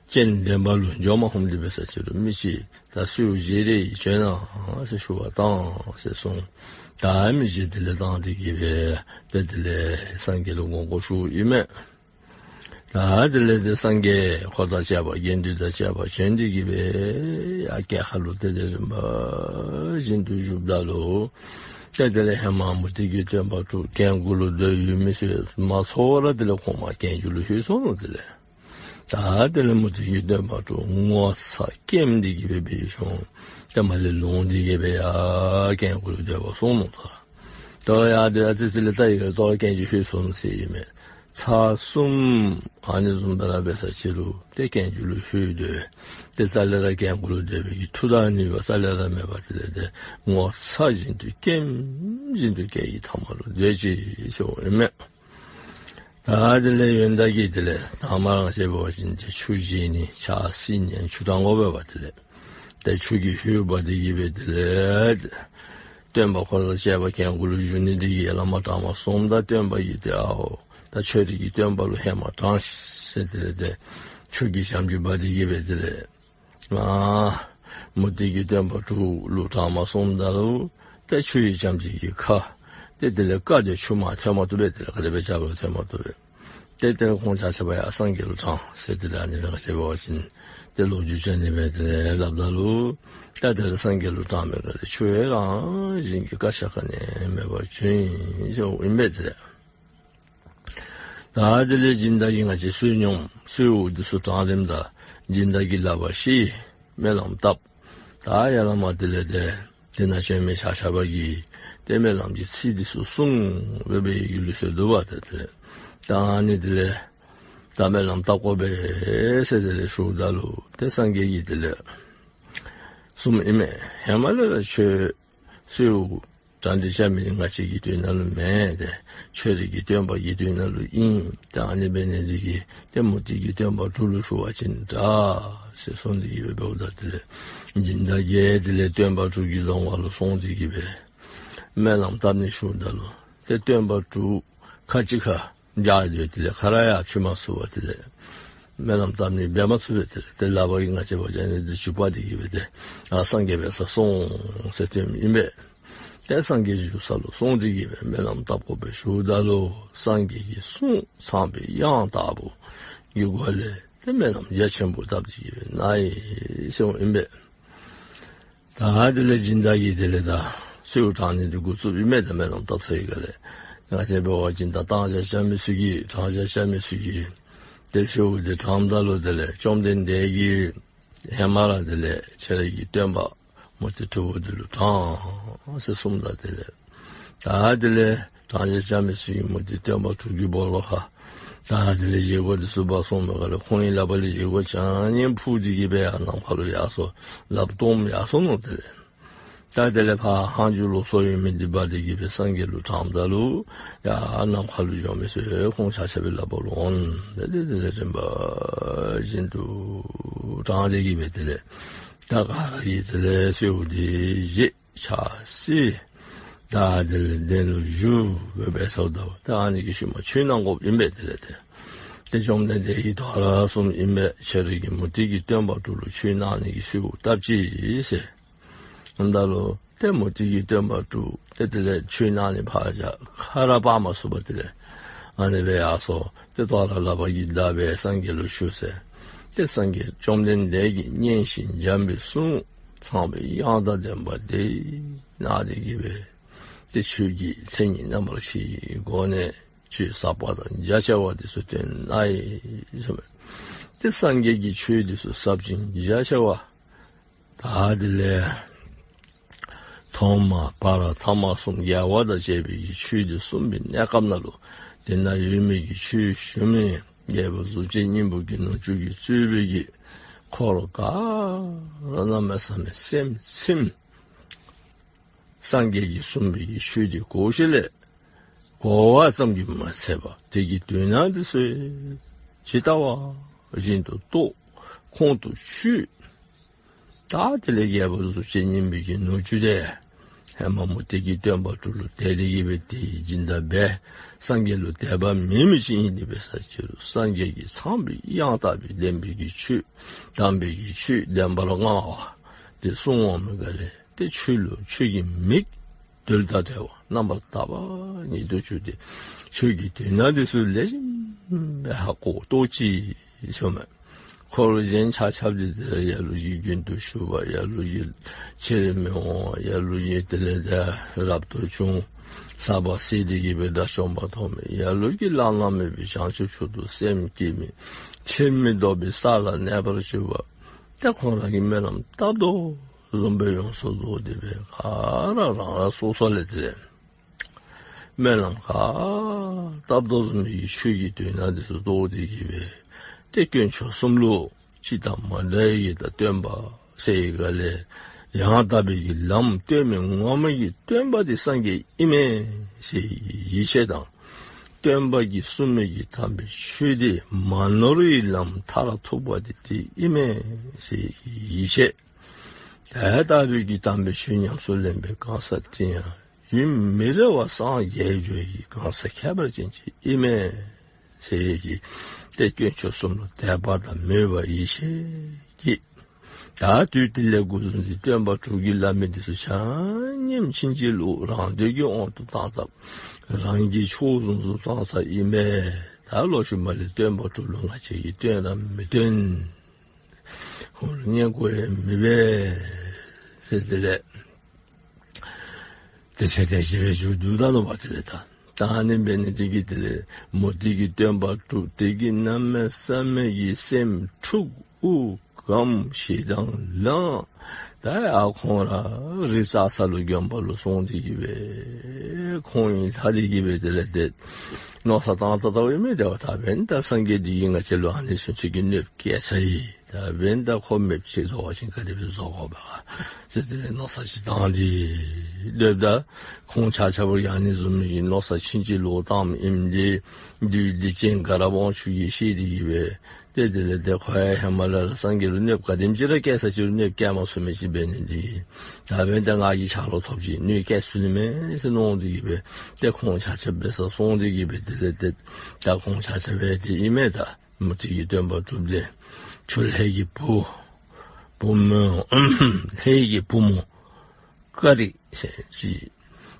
སྤྱན་འདྲེན་པ་ལུ་འགྱོ་མ་ཁོམ་དེ་འབད་ས་ཅི་རུང་མི་ཅིག་ད་གསོལཝ་བཞེས་རེ་བྱོན་གནང་ཟེར་ཞུ་བ་དང་ཟེར་གསུངས། ད་མི་ཅིག་དེ་ལས་བཏང་སྟེ་གི་སྦེ་ཏེ་དེ་ལས་སངས་རྒྱས་ལུ་དགོངས་སྐོར་ཞུཝ་ཨིན་མས། ད་དེ་ལས་ཏེ་སངས་རྒྱས་འཁོར་དང་བཅས་པ་དགེ་འདུན་དང་བཅས་པ་བྱོན་ཏེ་གི་སྦེ་ཡར་སྐྱེ་ཁ་ལུ་ཏེ་དེ་རིམ་པ་བཞིན་དུ་བཞུགསཔ་ད་ལུ་ཏེ་དེ་ལས་ཧེ་མ་མུ་སྟེགས་ཀྱི་སྟོན་པ་དྲུག་སྐྱེ་དགུ་ལུ་སྡོད་ཡོད་མི་ཚུ་མ་ཚོར་བར་དེ་ལས་ཁོང་མར་སྐྱེ་རྒྱུ་ལུ་ལྷོད་སོང་ནུག། དེ་ལས་ད་དེ་ལས་མུ་སྟེགས་ཀྱི་སྟོན་པ་དྲུག་ངོ་ཚ་སྐྱེམས་ཏེ་གི་སྦེ་འབད་ཞིནམ་ཏེ་མར་ལས་ལོང་སྟེ་གི་སྦེ་ཡར་སྐྱེ་དགུ་ལུ་སྡོད་པར་སོང་ནུག། ད་ད་རུང་ཡར་སྡོད་ཡར་ཙི་ཙི་ལས་ད་ཡི་ག་ལྟོ་ར་སྐྱེ་རྒྱུ་ལྷོད་སོང་ཟེར་ཨིན་མས། ཚར་གསུམ་ཨ་ནི་བཟུམ་སྦེ་ར་འབད་ས་ཅི་རུང་ཏེ་སྐྱེ་རྒྱུ་ལུ་ལྷོད་སྡོད། ཏེ་རྩ་ལས་ར་སྐྱེ་དགུ་ལུ་སྡོད་པའི་གི་ཐུགས་དང་ནུས་པ་རྩ་ལས་ར་མེད་པར་དེ་ལས་ཏེ་ངོ་ཚ་བཞིན་དུ་སྐྱེམས་བཞིན་དུ་སྐྱེ་བའི་མཐའ་མ་ལུ་སྡོད་ཅི་ཟེར་ཨིན་མས། ད་དེ་ལས་ཡོན་བདག་གིས་དེ་ལས་དང་པ་ར་ང་བཅས་འབད་བ་ཅིན་ཏེ་ཆུ་བཞེས་ནི་ཕྱག་བསིལ་ནི་ཆུ་དྲང་དགོ་པས་པ། དེ་ལས་ཏེ་ཆུ་གིས་ལྷོད་འབག་སྟེ་གི་སྦེ་དེ་ལས་སྟོན་པ་འཁོར་དང་བཅས་པ་སྐྱེ་དགུ་ལུ་བཞུགས་ནི་འདི་གིས་བླ་མ་དྲང་པར་སོངམ་ད་སྟོན་པ་གིས་ཏེ་ཨའོ་ད་ཁྱོད་རའི་གི་སྟོན་པ་ལུ་ཧེ་མ་དྲང་ཟེར་དེ་ལས་ཏེ་ཆུ་གིས་ཞབས་ཀྱུ་འབག་སྟེ་གི་སྦེ་དེ་ལས་ཨ་མུ་སྟེགས་ཀྱི་སྟོན་པ་དྲུག་ལུ་དྲང་པར་སོངམ་ད་ལུ་ཏེ་ཆུ་ཡི་ཞབས་ཀྱུ་གིས་ཁ་ཏེ་དེ་ལས་བཀག་སྟེ་ཆུ་མར་ཐོན་མ་བཏུབ་པས། དེ་ལས་ག་དེ་སྦེ་རྐྱབ་རུང་ཐོན་མ་བཏུབ་པས། ཏེ་དེ་ལས་ཁོང་ཆ་ཁྱབ་ཡར་སངས་རྒྱས་ལུ་དྲངས་ཟེར་དེ་ལས་ཨ་ནི་སྦེ་ང་བཅས་འབད་བ་ཅིན་ཏེ་ལོ་རྒྱུས་ཅིག་ཨ་ནི་སྦེ་དེ་ལས་སླབ་ད་ལུ་ད་དེ་ལས་སངས་རྒྱས་ལུ་དྲངས་མི་ག་ལས་ཁྱོད་རང་བཞིན་གྱི་བཀའ་ཤག་ག་ནི་མེད་པར་བྱོན་ཡི་ཟེརཝ་ཨིན་པས། དེ་ལས་ད་དེ་ལས་སྦྱིན་བདག་གིས་ང་བཅས་བསོད་སྙོམས་གསོལཝ་འདི་ཚུ་དྲངས་རནམ་ད་སྦྱིན་བདག་གི་ལག་པར་བཤེད། སྨོན་ལམ་བཏབ། ད་ཡར་ལས་མར་དེ་ལས་ཏེ་དེ་ནང་བྱོན་མི་ཆ་ཁྱབ་ཀྱིས་ཏེ་སྨོན་ལམ་གྱི་ཚིག་འདི་ཚུ་གསུངས་སྦེ་སྦེ་ཡི་གུ་ལུ་བཟོ་འདུག་པ། ཏེ་དེ་ལས་ད་ཨ་ནི་དེ་ལས་ད་སྨོན་ལམ་བཏབ་དགོ་པས་ཟེར་དེ་ལས་ཞུཝ་ད་ལུ་ཏེ་སངས་རྒྱས་ཀྱིས་དེ་ལས་གསུངམ་ཨིན་མས། ཧེ་མ་ལས་ར་ཁྱོད་གསོལཝ་གྲ་སྒྲིག་རྐྱབ་མི་ང་བཅས་ཀྱི་དོན་ལུ་མེན། ཏེ་ཁྱོད་རའི་གི་སྟོན་པ་གི་དོན་ལུ་ཨིན། ཏེ་ཨ་ནི་འབད་ནི་འདི་གིས་ཏེ་མུ་སྟེགས་ཀྱི་སྟོན་པ་དྲུག་ལུ་ཞུ་བ་ཅིན་དྲག་ཟེར་གསུངས་ཏེ་གི་སྦེ་འབདཝ་ད་དེ་ལས་སྦྱིན་བདག་གིས་དེ་ལས་སྟོན་པ་དྲུག་གི་ལོང་བ་ལུ་སོང་སྟེ་གི་སྦེ་སྨོན་ལམ་བཏབ་ནི་ཞུཝ་ད་ལུ་ཏེ་སྟོན་པ་དྲུག་ཁ་གཅིག་ཁར་བཅར་ཏེ་དེ་ལས་ཁ་ར་ཡང་ཕྱེ་མ་ཚུགས་པར་དེ་ལས་སྨོན་ལམ་བཏབ་ནི་འབད་མ་ཚུགས་པས། དེ་ལས་ཏེ་ལག་པ་གིས་ང་བཅས་འབད་བ་ཅིན་ཨ་ནི་འདི་འཇུ་བ་སྟེ་གི་སྦེ་ཏེ་ཨ་སངས་རྒྱས་འབད་སར་སོང་ཟེར་སྟོནམ་ཨིན་པས། ཏེ་སངས་རྒྱས་བཞུགས་ས་ལུ་སོང་སྟེ་གི་སྦེ་སྨོན་ལམ་བཏབ་དགོ་པས་ཞུཝ་ད་ལུ་སངས་རྒྱས་ཀྱིས་གསུངས་ཚངས་པའི་དབྱངས་ལྟ་བུ་གི་སྒོ་ལས་ཏེ་སྨོན་ལམ་རྒྱ་ཆེན་པོ་བཏབ་སྟེ་གི་སྦེ་གནང་ཡི་ཟེརཝ་ཨིན་པས། ད་དེ་ལས་སྦྱིན་བདག་གིས་དེ་ལས་ད་གསོལཝ་དྲང་ནི་འདི་འགོ་བཙུགསཔ་ཨིན་མས། ད་སྨོན་ལམ་བཏབ་ཚར་ཡི་ག་ལས་ང་བཅས་འབད་བ་ཅིན་ད་བཏང་བྱ་རྐྱབ་མི་ཚུ་གིས་དྲང་བྱ་རྐྱབ་མི་ཚུ་གིས་ཏེ་གསོལཝ་འདི་དྲངམ་ད་ལུ་དེ་ལས་བཅོམ་ལྡན་འདས་ཀྱིས་ཧེ་མ་ར་དེ་ལས་ཁྱོད་རའི་གི་སྟོན་པ་མུ་སྟེགས་དྲུག་པོ་འདི་ལུ་དྲངས་ཟེར་གསུངམ་ད་དེ་ལས་ད་དེ་ལས་དྲང་བྱ་རྐྱབ་མི་ཚུ་གིས་མུ་སྟེགས་སྟོན་པ་དྲུག་གི་སྦོ་ལོགས་ཁར་ད་དེ་ལས་བཞེས་སྒོ་འདི་ཚུ་འབག་སོང་མས་ག་ལས་ཁོང་གི་ལག་པ་ལས་བཞེས་སྒོ་ཆ་མཉམ་ཕུད་དེ་གི་སྦེ་ཡར་ནམ་མཁའ་ལུ་ཡར་སོ་ལགཔ་སྟོངམ་ཡར་སོ་ནུག། དེ་ལས་ད་དེ་ལས་ཕར་ལྷག་མཇུག་ལོག་སོ་ཡོད་མི་འདི་འབག་སྟེ་གི་སྦེ་སངས་རྒྱས་ལུ་དྲངམ་ད་ལུ་ཡར་ནམ་མཁའ་ལུ་འགྱོ་མི་ཚུ་ཁོང་ཆ་ཁྱབ་ཀྱི་ལག་པ་ལུ་འོང་། དེ་ལས་དེ་ལས་རིམ་པ་བཞིན་དུ་དྲངས་ཏེ་གི་སྦེ་དེ་ལས་ད་ག་ར་གིས་དེ་ལས་གསོལཝ་འདི་བཞེས། ཕྱག་བསིལ། ད་དེ་ལས་གདན་ལུ་བཞུགས་སྦེ་སྦེ་སོངམ་ད་ད་ཨ་ནི་གི་ཤུལ་མ་ཆོས་གནང་དགོཔ་ཨིན་པས། དེ་ལས་ཏེ་ཏེ་བཅོམ་ལྡན་འདས་ཀྱིས་དོ་རུང་གསུངམ་ཨིན་པས། ཁྱོད་རའི་གི་མུ་སྟེགས་ཀྱི་སྟོན་པ་དྲུག་ལུ་ཆོས་གནང་ནི་གི་གསོལཝ་བཏབ་ཅི་ཟེར། ཨིནམ་ད་ལུ་ཏེ་མུ་སྟེགས་ཀྱི་སྟོན་པ་དྲུག་ཏེ་དེ་ལས་ཆོས་གནང་ནི་ཕར་བཞག་ཁ་ར་སྤར་མ་ཚུགས་པར་དེ་ལས་ཨ་ནི་སྦེ་ཡར་སོ། ཏེ་དོ་རུང་ལག་པ་གིས་བརྡབ་སྦེ་སངས་རྒྱས་ལུ་ཞུ་ཟེར། ཏེ་སངས་རྒྱས་བཅོམ་ལྡན་འདས་ཀྱིས་སྙན་ཞིང་འཇམ་པའི་གསུང་ཚངས་པའི་དབྱངས་དང་ལྡན་པ་དེ་གནང་སྟེ་གི་སྦེ་ཏེ་ཆོས་ཀྱི་མཚན་ཉིད་རྣམ་པར་ཕྱེ་བའི་སྒོ་ནས་ཆོས་ཟབ་པ་དང་རྒྱ་ཆེ་བ་འདི་ཚུ་སྟོན་གནང་ཡི་ཟེར་མས། ཏེ་སངས་རྒྱས་ཀྱིས་ཆོས་འདི་ཚུ་ཟབ་ཅིང་རྒྱ་ཆེ་བ་ད་དེ་ལས་ཐོག་མ་བར་ཐ་མ་གསུམ་རྒྱལ་བ་དང་བཅས་པའི་གི་ཆོས་འདི་གསུངས་པའི་གནས་སྐབས་ནང་ལུ་ དེ་ན་ཡོད་མི་གི་ཆོས་ཞུ་མི་རྒྱལ་པོ་གཟུགས་ཅན་སྙིང་པོ་གི་ནུ་གཅུང་གིས་གཙོས་པའི་གི་འཁོར་ག་ར་གནམ་མེད་ས་མེད་སེམས་ཚིམ། སངས་རྒྱས་ཀྱིས་གསུངས་པའི་གི་ཆོས་དེ་གོ་ཞིནམ་ལས་གོ་བ་ཙམ་གྱིས་མ་ཚད་པར་དེ་གི་དོན་དག་དེ་ཚུ་ཇི་ལྟ་བ་བཞིན་དུ་རྟོགས། ཁོང་དུ་ཆུད། ད་དེ་ལས་རྒྱལ་པོ་གཟུགས་ཅན་སྙིང་པོའི་གི་ནུ་གཅུང་དེ་ཧེ་མ་མུ་སྟེགས་ཀྱི་སྟོན་པ་དྲུག་ལུ་དད་དེ་གི་སྦེ་དེ་སྦྱིན་བདག་འབད། སངས་རྒྱས་ལུ་དད་པ་མེད་མི་ཅིག་ཨིན་ཏེ་འབད་ས་ཅིག་རུང་སངས་རྒྱས་ཀྱིས་ཚངས་པའི་དབྱངས་ལྟ་བུའི་བདེན་པའི་གི་ཆོས་དམ་པའི་གི་ཆོས་བདེན་པར་མངའ་བ་དེ་གསུང་འོང་མི་ག་ལས་ཏེ་ཆོས་ལུ་ཆོས་ཀྱི་མིག་རྡུལ་དང་བྲལ་བ་རྣམ་པར་དག་པ་ཉིད་དུ་གྱུར་ཏེ་ཆོས་ཀྱི་དོན་དག་དེ་ཚུ་ལེགས་ཤོམ་སྦེ་ཧ་གོ་རྟོགས་ཅི་ཟེརཝ་མས། འཁོར་གཞན་ཆ་ཁྱབ་དེ་དེ་ལས་ལ་ལུ་གིས་རྒྱུན་དུ་ཞུགས་པ། ལ་ལུ་གིས་ཕྱིར་མི་འོང་བ། ལ་ལུ་གིས་དེ་ལས་དེ་རབ་ཏུ་བྱུང་། ས་པ་སྲིད་དེ་གི་སྦེ་དགྲ་བཅོམ་པ་ཐོབ་མི། ལ་ལུ་གིས་བླ་ན་མེད་པའི་བྱང་ཆུབ་མཆོག་ཏུ་སེམས་བསྐྱེད་མི། ཕྱིར་མི་ལྡོག་པའི་ས་ལ་གནས་པར་གྱུར་པ། ཏེ་ཁོང་ར་གིས་སྨོན་ལམ་བཏབ་དོ་བཟུམ་སྦེ་ཡོངས་སུ་རྫོགས་ཏེ་སྦེ་ག་ར་རང་རང་སོ་སོ་ལས་དེ་ལས་སྨོན་ལམ་ག་བཏབ་དོ་བཟུམ་གྱི་ཆོས་ཀྱི་དོན་དག་དེ་ཚུ་རྟོགས་ཏེ་གི་སྦེ་ཏེ་དཀོན་མཆོག་གསུམ་ལུ་གཅིག་དང་མ་འདྲ་བའི་གི་ད་སྟོན་པ་ཟེར་ག་ལས་ཡང་དག་པའི་གི་ལམ་སྟོན་མི་ངོ་མ་གི་སྟོན་པ་དེ་སངས་རྒྱས་ཨིན་མས་ཟེར་ཡིད་ཆེས་དང་སྟོན་པ་གིས་གསུངས་མི་གི་དམ་པའི་ཆོས་དེ་མ་ནོར་བའི་ལམ་མཐར་ཐུག་པ་དེ་དེ་ཨིན་མས་ཟེར་ཡིད་ཆེས། དེ་ལྟ་བུའི་གི་དམ་པའི་ཆོས་ཉམས་སུ་ལེན་པའི་གང་ཟག་དེ་ཡང་ཡུན་མི་རིང་བར་སངས་རྒྱས་འགྱོ་བའི་གང་ཟག་ཁྱད་པར་ཅན་ཅིག་ཨིན་མས་ཟེར་གི་ཏེ་དཀོན་མཆོག་གསུམ་ལུ་དད་པ་དང་མོས་པ་ཡིད་ཆེས་ཀྱིས། ད་དུས་དེ་ལས་འགོ་བཟུང་སྟེ་སྟོན་པ་དྲུག་གིས་སླབ་མི་དེ་ཚུ་ཆ་མཉམ་ཕྱིན་ཅི་ལོག་རང་འདོད་ཀྱི་དབང་དུ་བཏང་སྟེ་རང་གི་ཆོས་བཟུམ་བཟུམ་བཏང་ས་ཨིན་པས། ད་ལོག་ཤུལ་མ་ལས་སྟོན་པ་དྲུག་ལུ་ང་བཅས་ཀྱིས་བསྟེན་ར་མི་བསྟེན། ཁོང་ལུ་བསྙེན་བཀུར་ཡང་མི་འབད་ཟེར་དེ་ལས་དེ་ཚེ་དེ་ཅིག་སྦེ་མཇུག་བསྡུ་ད་ནུག་པ། དེ་ལས་ད་ད་ཨ་ནི་འབད་ནི་དེ་གིས་དེ་ལས་མུ་སྟེགས་ཀྱི་སྟོན་པ་དྲུག་དེ་གིས་གནམ་མེད་ས་མེད་ཀྱི་སེམས་འཁྲུགས། དབུགས་སྐམ་ཞེ་སྡང་ལངས། ད་ཡ་ཁོང་ར་རི་རྩ་ས་ལུ་དགོན་པ་ལུ་སོང་སྟེ་གི་སྦེ་ཁོང་ཡང་ལྷག་སྟེ་གི་སྦེ་དེ་ལས་དེ་མནོ་བསམ་བཏང་ད་ལྟ་བུ་ཨིན་མས། དེ་བ་ད་འབདན་ད་སངས་རྒྱས་འདི་གིས་ང་བཅས་ལུ་ཨ་ནི་བཟུམ་ཅིག་གི་གནོདཔ་བཀལ་ཚར་ཡི། ད་འབདན་ད་ཁོ་མེདཔ་ཅིག་བཟོ་བ་ཅིན་ག་དེ་སྦེ་བཟོ་དགོ་པས་ཟེར་དེ་ལས་མནོ་བསམ་ཅིག་བཏང་སྟེ་སྡོདཔ་ད་ཁོང་ཆ་ཁྱབ་ཡང་ཨ་ནི་བཟུམ་གྱི་མནོ་བསམ་ཕྱིན་ཅི་ལོག་བཏངམ་ཨིནམ་དེ་བདུད་སྡིག་ཅན་དགའ་རབ་དབང་ཕྱུག་གིས་ཤེས་ཏེ་གི་སྦེ་ཏེ་དེ་ལས་ཏེ་ཁོ་ཡང་ཧེ་མ་ལས་ར་སངས་རྒྱས་ལུ་གནོདཔ་ག་དེམ་ཅིག་ར་བཀལ་ས་ཅིག་རུང་གནོདཔ་བཀལ་མ་ཚུགས་མི་ཅིག་འབད་ནི་འདི་གིས་ད་འབདན་ད་ང་གིས་ཆ་རོགས་ཐོབ་ཅི། གནོད་བཀལ་ཚུགས་ནི་མས་ཟེར་མནོ་སྟེ་གི་སྦེ་ཏེ་ཁོང་ཆ་ཁྱབ་འབད་སར་སོང་སྟེ་གི་སྦེ་དེ་ལས་ཏེ་ད་ཁོང་ཆ་ཁྱབ་འབད་དེ་ཨིན་མས། ད་མུ་སྟེགས་ཀྱི་སྟོན་པ་དྲུག་དེ་ཆུ་ལྷའི་གི་བུ་བུ་མོ་ལྷའི་གི་བུ་མོ་ཀ་རི་ཟེར་ཅིག།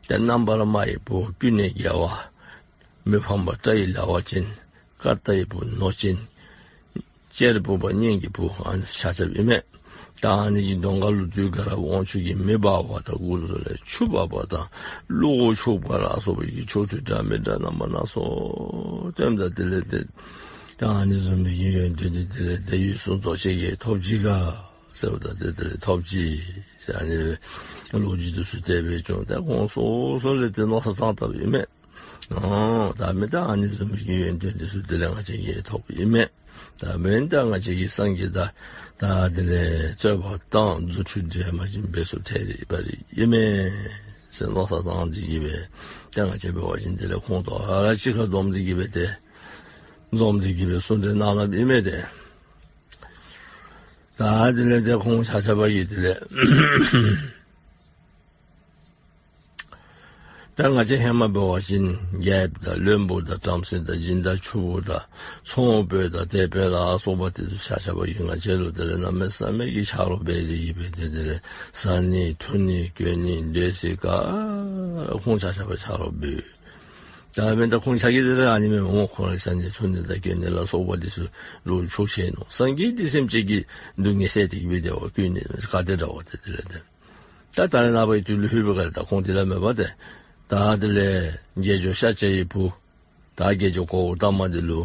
ཏེ་རྣམ་པར་སྨྲ་བའི་བུ་ཀུན་ནས་རྒྱལ་བ། མི་ཕམ་པ་སྐྲ་ཡི་ལ་བ་ཅན། ཀ་ཏ་ཡི་བུ་ནོར་ཅན། གཅེར་བུ་པ་གཉེན་གྱི་བུ། ཨ་ནི་ཆ་ཁྱབ་ཨིན་མས། ད་ཨ་ནི་གི་གདོང་ཁ་ལུ་བདུད་དགའ་རབ་དབང་ཕྱུག་གིས་མེ་འབར་བ་དང་དགུ་ཚུ་ལས་ཆུ་འབབ་པ་དང་གློག་འཁྱུག་པ་ལ་སོགས་པའི་གི་ཆོ་འཕྲུལ་འདྲ་མི་འདྲ་རྣམ་པ་སྣ་ཚོགས་སྟོནམ་ད་དེ་ལས་ཏེ་ད་ཨ་ནི་བཟུམ་མའི་གི་ཡོན་ཏན་དེ་དེ་ལས་ཏེ་ཡུལ་སྲུང་རྫོགས་བྱེད་ཀྱིས་ཐོབ་ཅི་ག་ཟེརཝ་ད་དེ་དེ་ལས་ཐོབ་ཅི་ཟེར་ཨ་ནི་ལོ་རྒྱུས་དེ་ཚུ་དེ་སྦེ་བྱུང་། ད་ཁོང་སོ་སོ་ལས་ཏེ་མནོ་བསམ་བཏང་ད་ཨིན་མས། ཨོ་ད་འབདན་ད་ཨ་ནི་བཟུམ་མའི་གི་ཡོན་ཏན་དེ་ཚུ་དེ་ལས་ང་བཅས་ཀྱིས་ཐོབ་ཨིན་མས། ད་འབདན་ད་ང་བཅས་ཀྱིས་སངས་རྒྱས་ད་ད་དེ་ལས་རྩོད་པ་དང་རྫུ་འཕྲུལ་འདྲེས་མ་ཅིན་འབད་ཚུགས་ཐད་རི་བ་རི་ཨིན་མས་ཟེར་མནོ་བསམ་བཏང་སྟེ་གི་སྦེ་ད་ང་བཅས་འབད་བ་ཅིན་དེ་ལས་ཁོང་དང་ཨ་ར་གཅིག་ཁར་འཛོམས་ཏེ་གི་སྦེ་ཏེ་འཛོམས་ཏེ་གི་སྦེ་གསུང་གྲོས་གནང་གནངམ་ཨིན་མས་ཏེ། ད་དེ་ལས་ཏེ་ཁོང་ཆ་ཁྱབ་ཀྱིས་དེ་ལས་ད་ང་བཅས་ཧེ་མ་འབད་བ་ཅིན་རྒྱལཔོ་དང་བློན་པོ་དང་བྲམ་ཟེ་དང་སྦྱིན་བདག་ཕྱུག་པོ་དང་ཚོང་དཔོན་དང་དེ་སྦེ་ལ་སོགས་པ་དེ་ཚུ་ཆ་ཁྱབ་ཀྱིས་ང་བཅས་ལུ་དེ་ལས་གནམ་མེད་ས་མེད་ཀྱི་ཆ་རོགས་འབད་དེ་གི་སྦེ་ཏེ་དེ་ལས་བཟའ་ནི་འཐུང་ནི་གྱོན་ནི་སྡོད་ས་ག་ར་ཁོང་ཆ་ཁྱབ་ཆ་རོགས་འབད། ད་འབདན་ད་ཁོང་ཆ་ཁྱབ་དེ་ལས་ཨ་ནི་མེན་མོ། ཁོང་ར་བཟའ་ནི་འཐུང་ནི་དང་གྱོན་ནི་ལ་སོགས་པ་དེ་ཚུ་རུང་ཆོག་ཤེས་ནུག། སངས་རྒྱས་འདི་སེམས་ཅན་གྱི་སྡུག་བསྔལ་བསལ་ཏེ་གི་སྦེ་བདེ་བ་བཀོད་ནི་ག་དེ་འདྲཝ་དེ་དེ་ལས་ཏེ། ད་ད་རེས་ནངས་པའི་དུས་ལུ་ལྷོད་པའི་སྒང་ལས་ད་ཁོང་དེ་ལས་མེད་པ་ཏེ། ད་དེ་ལས་དགེ་སྦྱོང་ཤཱཀྱ་ཡི་བུ་ད་དགེ་སྦྱོང་གོའུ་ཏ་མ་དེ་ལུ་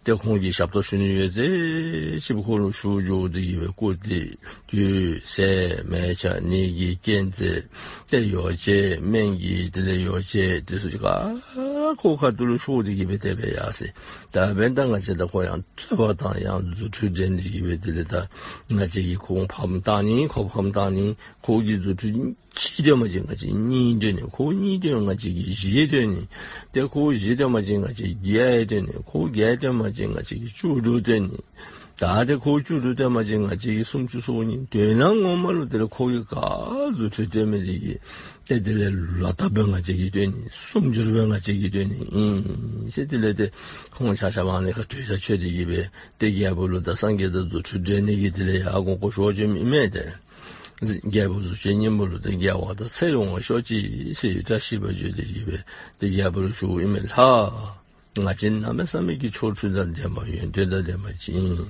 ཏེ་ཁོང་གིས་ཞབས་ཏོག་ཞུ་ནི་ཡོད་ཟེར་ཅིག་ཁོང་ལུ་ཞུ་འགྱོ་སྟེ་གི་སྦེ་བསྐུར་ཏེ་དུས་ཟས་མལ་ཆ་ནད་ཀྱི་རྐྱེན་ཟས་ཏེ་ཡོ་བྱད་སྨན་གྱི་དེ་ལས་ཡོ་བྱད་དེ་ཚུ་ག་ ཁོ་ཁ་ཐུག་ལུ་ཤོར་ཏེ་གི་སྦེ་དེ་སྦེ་ཡར་སོ་ཡི། ད་འབདན་ད་ང་བཅས་དང་ཁོ་ཡང་རྩོད་པ་བཏང་ཡང་རྫུ་འཕྲུལ་འགྲན་ཏེ་གི་སྦེ་དེ་ལས་ད་ང་བཅས་ཀྱིས་ཁོ་ཕམ་བཏང་ནི་ཁོ་ཕམ་བཏང་ནི། ཁོ་གིས་རྫུ་འཕྲུལ་གཅིག་སྟོན་པ་ཅིན་ང་བཅས་གཉིས་སྟོན་ནི། ཁོ་གཉིས་སྟོན་ང་བཅས་ཀྱིས་བཞི་སྟོན་ནི། ཏེ་ཁོ་བཞི་སྟོན་པ་ཅིན་ང་བཅས་བརྒྱད་སྟོན་ནི། ཁོ་བརྒྱད་སྟོན་པ་ཅིན་ང་བཅས་ཀྱིས་བཅུ་དྲུག་སྟོན་ནི། ད་ཏེ་ཁོ་བཅུ་དྲུག་སྟོན་པ་ཅིན་ང་བཅས་ཀྱིས་སུམ་ཅུ་སོ་གཉིས། དོན་ངོ་མ་ལུ་དེ་ལས་ཁོ་གིས་ག་རྫུ་འཕྲུལ་སྟོན་མི་དེ་གི་ཏེ་དེ་ལས་ལོག་ལྟབ་སྦེ་ང་བཅས་ཀྱིས་སྟོན་ནི། སུམ་འགྱུར་སྦེ་ང་བཅས་ཀྱིས་སྟོན་ནི་ཨིན་ཟེར། དེ་ལས་ཏེ་ཁོང་ཆ་ཁྱབ་ཨ་ནི་ཁར་གྲོས་ཐག་ཆོད་དེ་གི་སྦེ་ཏེ་རྒྱལ་པོ་ལུ་ད་སངས་རྒྱས་དང་རྫུ་འཕྲུལ་འགྲན་ནི་གི་དེ་ལས་ཡར་དགོངས་སྐོར་ཞུ་བྱོནམ་ཨིན་མས། ཏེ་རྒྱལ་པོ་གཟུགས་ཅན་སྙིང་པོ་ལུ་ཏེ་རྒྱལ་བ་དང་ཚེ་ཡོངས་ཤོག་ཅིག་ཟེར་བཀྲ་ཤིས་པ་བརྗོད་དེ་གི་སྦེ་ཏེ་རྒྱལ་པོ་ལུ་ཞུཝ་ཨིན་མས། ལྷ། ང་བཅས་གནམ་མེད་ས་མེད་ཀྱི་ཆོ་འཕྲུལ་དང་ལྡན་པ་ཡོན་ཏན་དང་ལྡན་པ་ཅིག་ཨིན།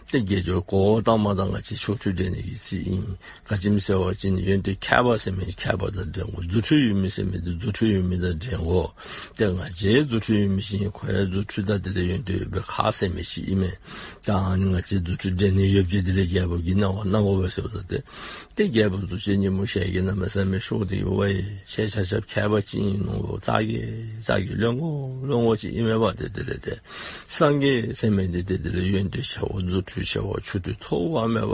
ཏེ་དགེ་སྦྱོར་གོ་བཏང་མ་ད་ང་བཅས་ཆོ་འཕྲུལ་འགྲན་ནི་གི་རྩིས་ཨིན། ག་ཅི་སྨོ་ཟེར་བ་ཅིན་ཡོན་ཏན་མཁས་པ་ཟེར་མི་མཁས་པ་དང་འགྲན་དགོ། རྫུ་འཕྲུལ་ཡོད་མི་ཟེར་མི་དེ་རྫུ་འཕྲུལ་ཡོད་མི་དང་འགྲན་དགོ། ཏེ་ང་བཅས་རྫུ་འཕྲུལ་ཡོད་མི་ཅིག་ཨིན། ཁོ་ཡང་རྫུ་འཕྲུལ་དང་དེ་ལས་ཡོན་ཏན་ཡོད་པའི་ཁ་ཟེར་མི་ཅིག་ཨིན་མས། ད་ཨ་ནི་ང་བཅས་རྫུ་འཕྲུལ་འགྲན་ནི་ཡོདཔ་ཅིག་དེ་ལས་རྒྱལ་པོ་གིས་གནང་བ་གནང་དགོ་པས་ཟེརཝ་ད་ཏེ་ཏེ་རྒྱལ་པོ་གཟུགས་ཅན་སྙིང་པོ་ཞལ་གྱིས་གནམ་མེད་ས་མེད་ཤོར་ཏེ་གི་ཝའེ་ཁྱེད་ཆ་ཁྱབ་མཁས་པ་ཅིག་ཨིན་ནོ། ཙག་གེ་ཙག་གེ་བླུན་པོ་བླུན་པོ་ཅིག་ཨིན་མས་པ། ཏེ་དེ་ལས་ཏེ་སངས་རྒྱས་ཟེར་མི་འདི་ཏེ་དེ་ལས་ཡོན་ཏན་ཆེ་བ་རྫུ་འཕྲུལ་ཆེ་བ་ཆོ་འཕྲུལ་ཐོགས་པ་མེད་པ་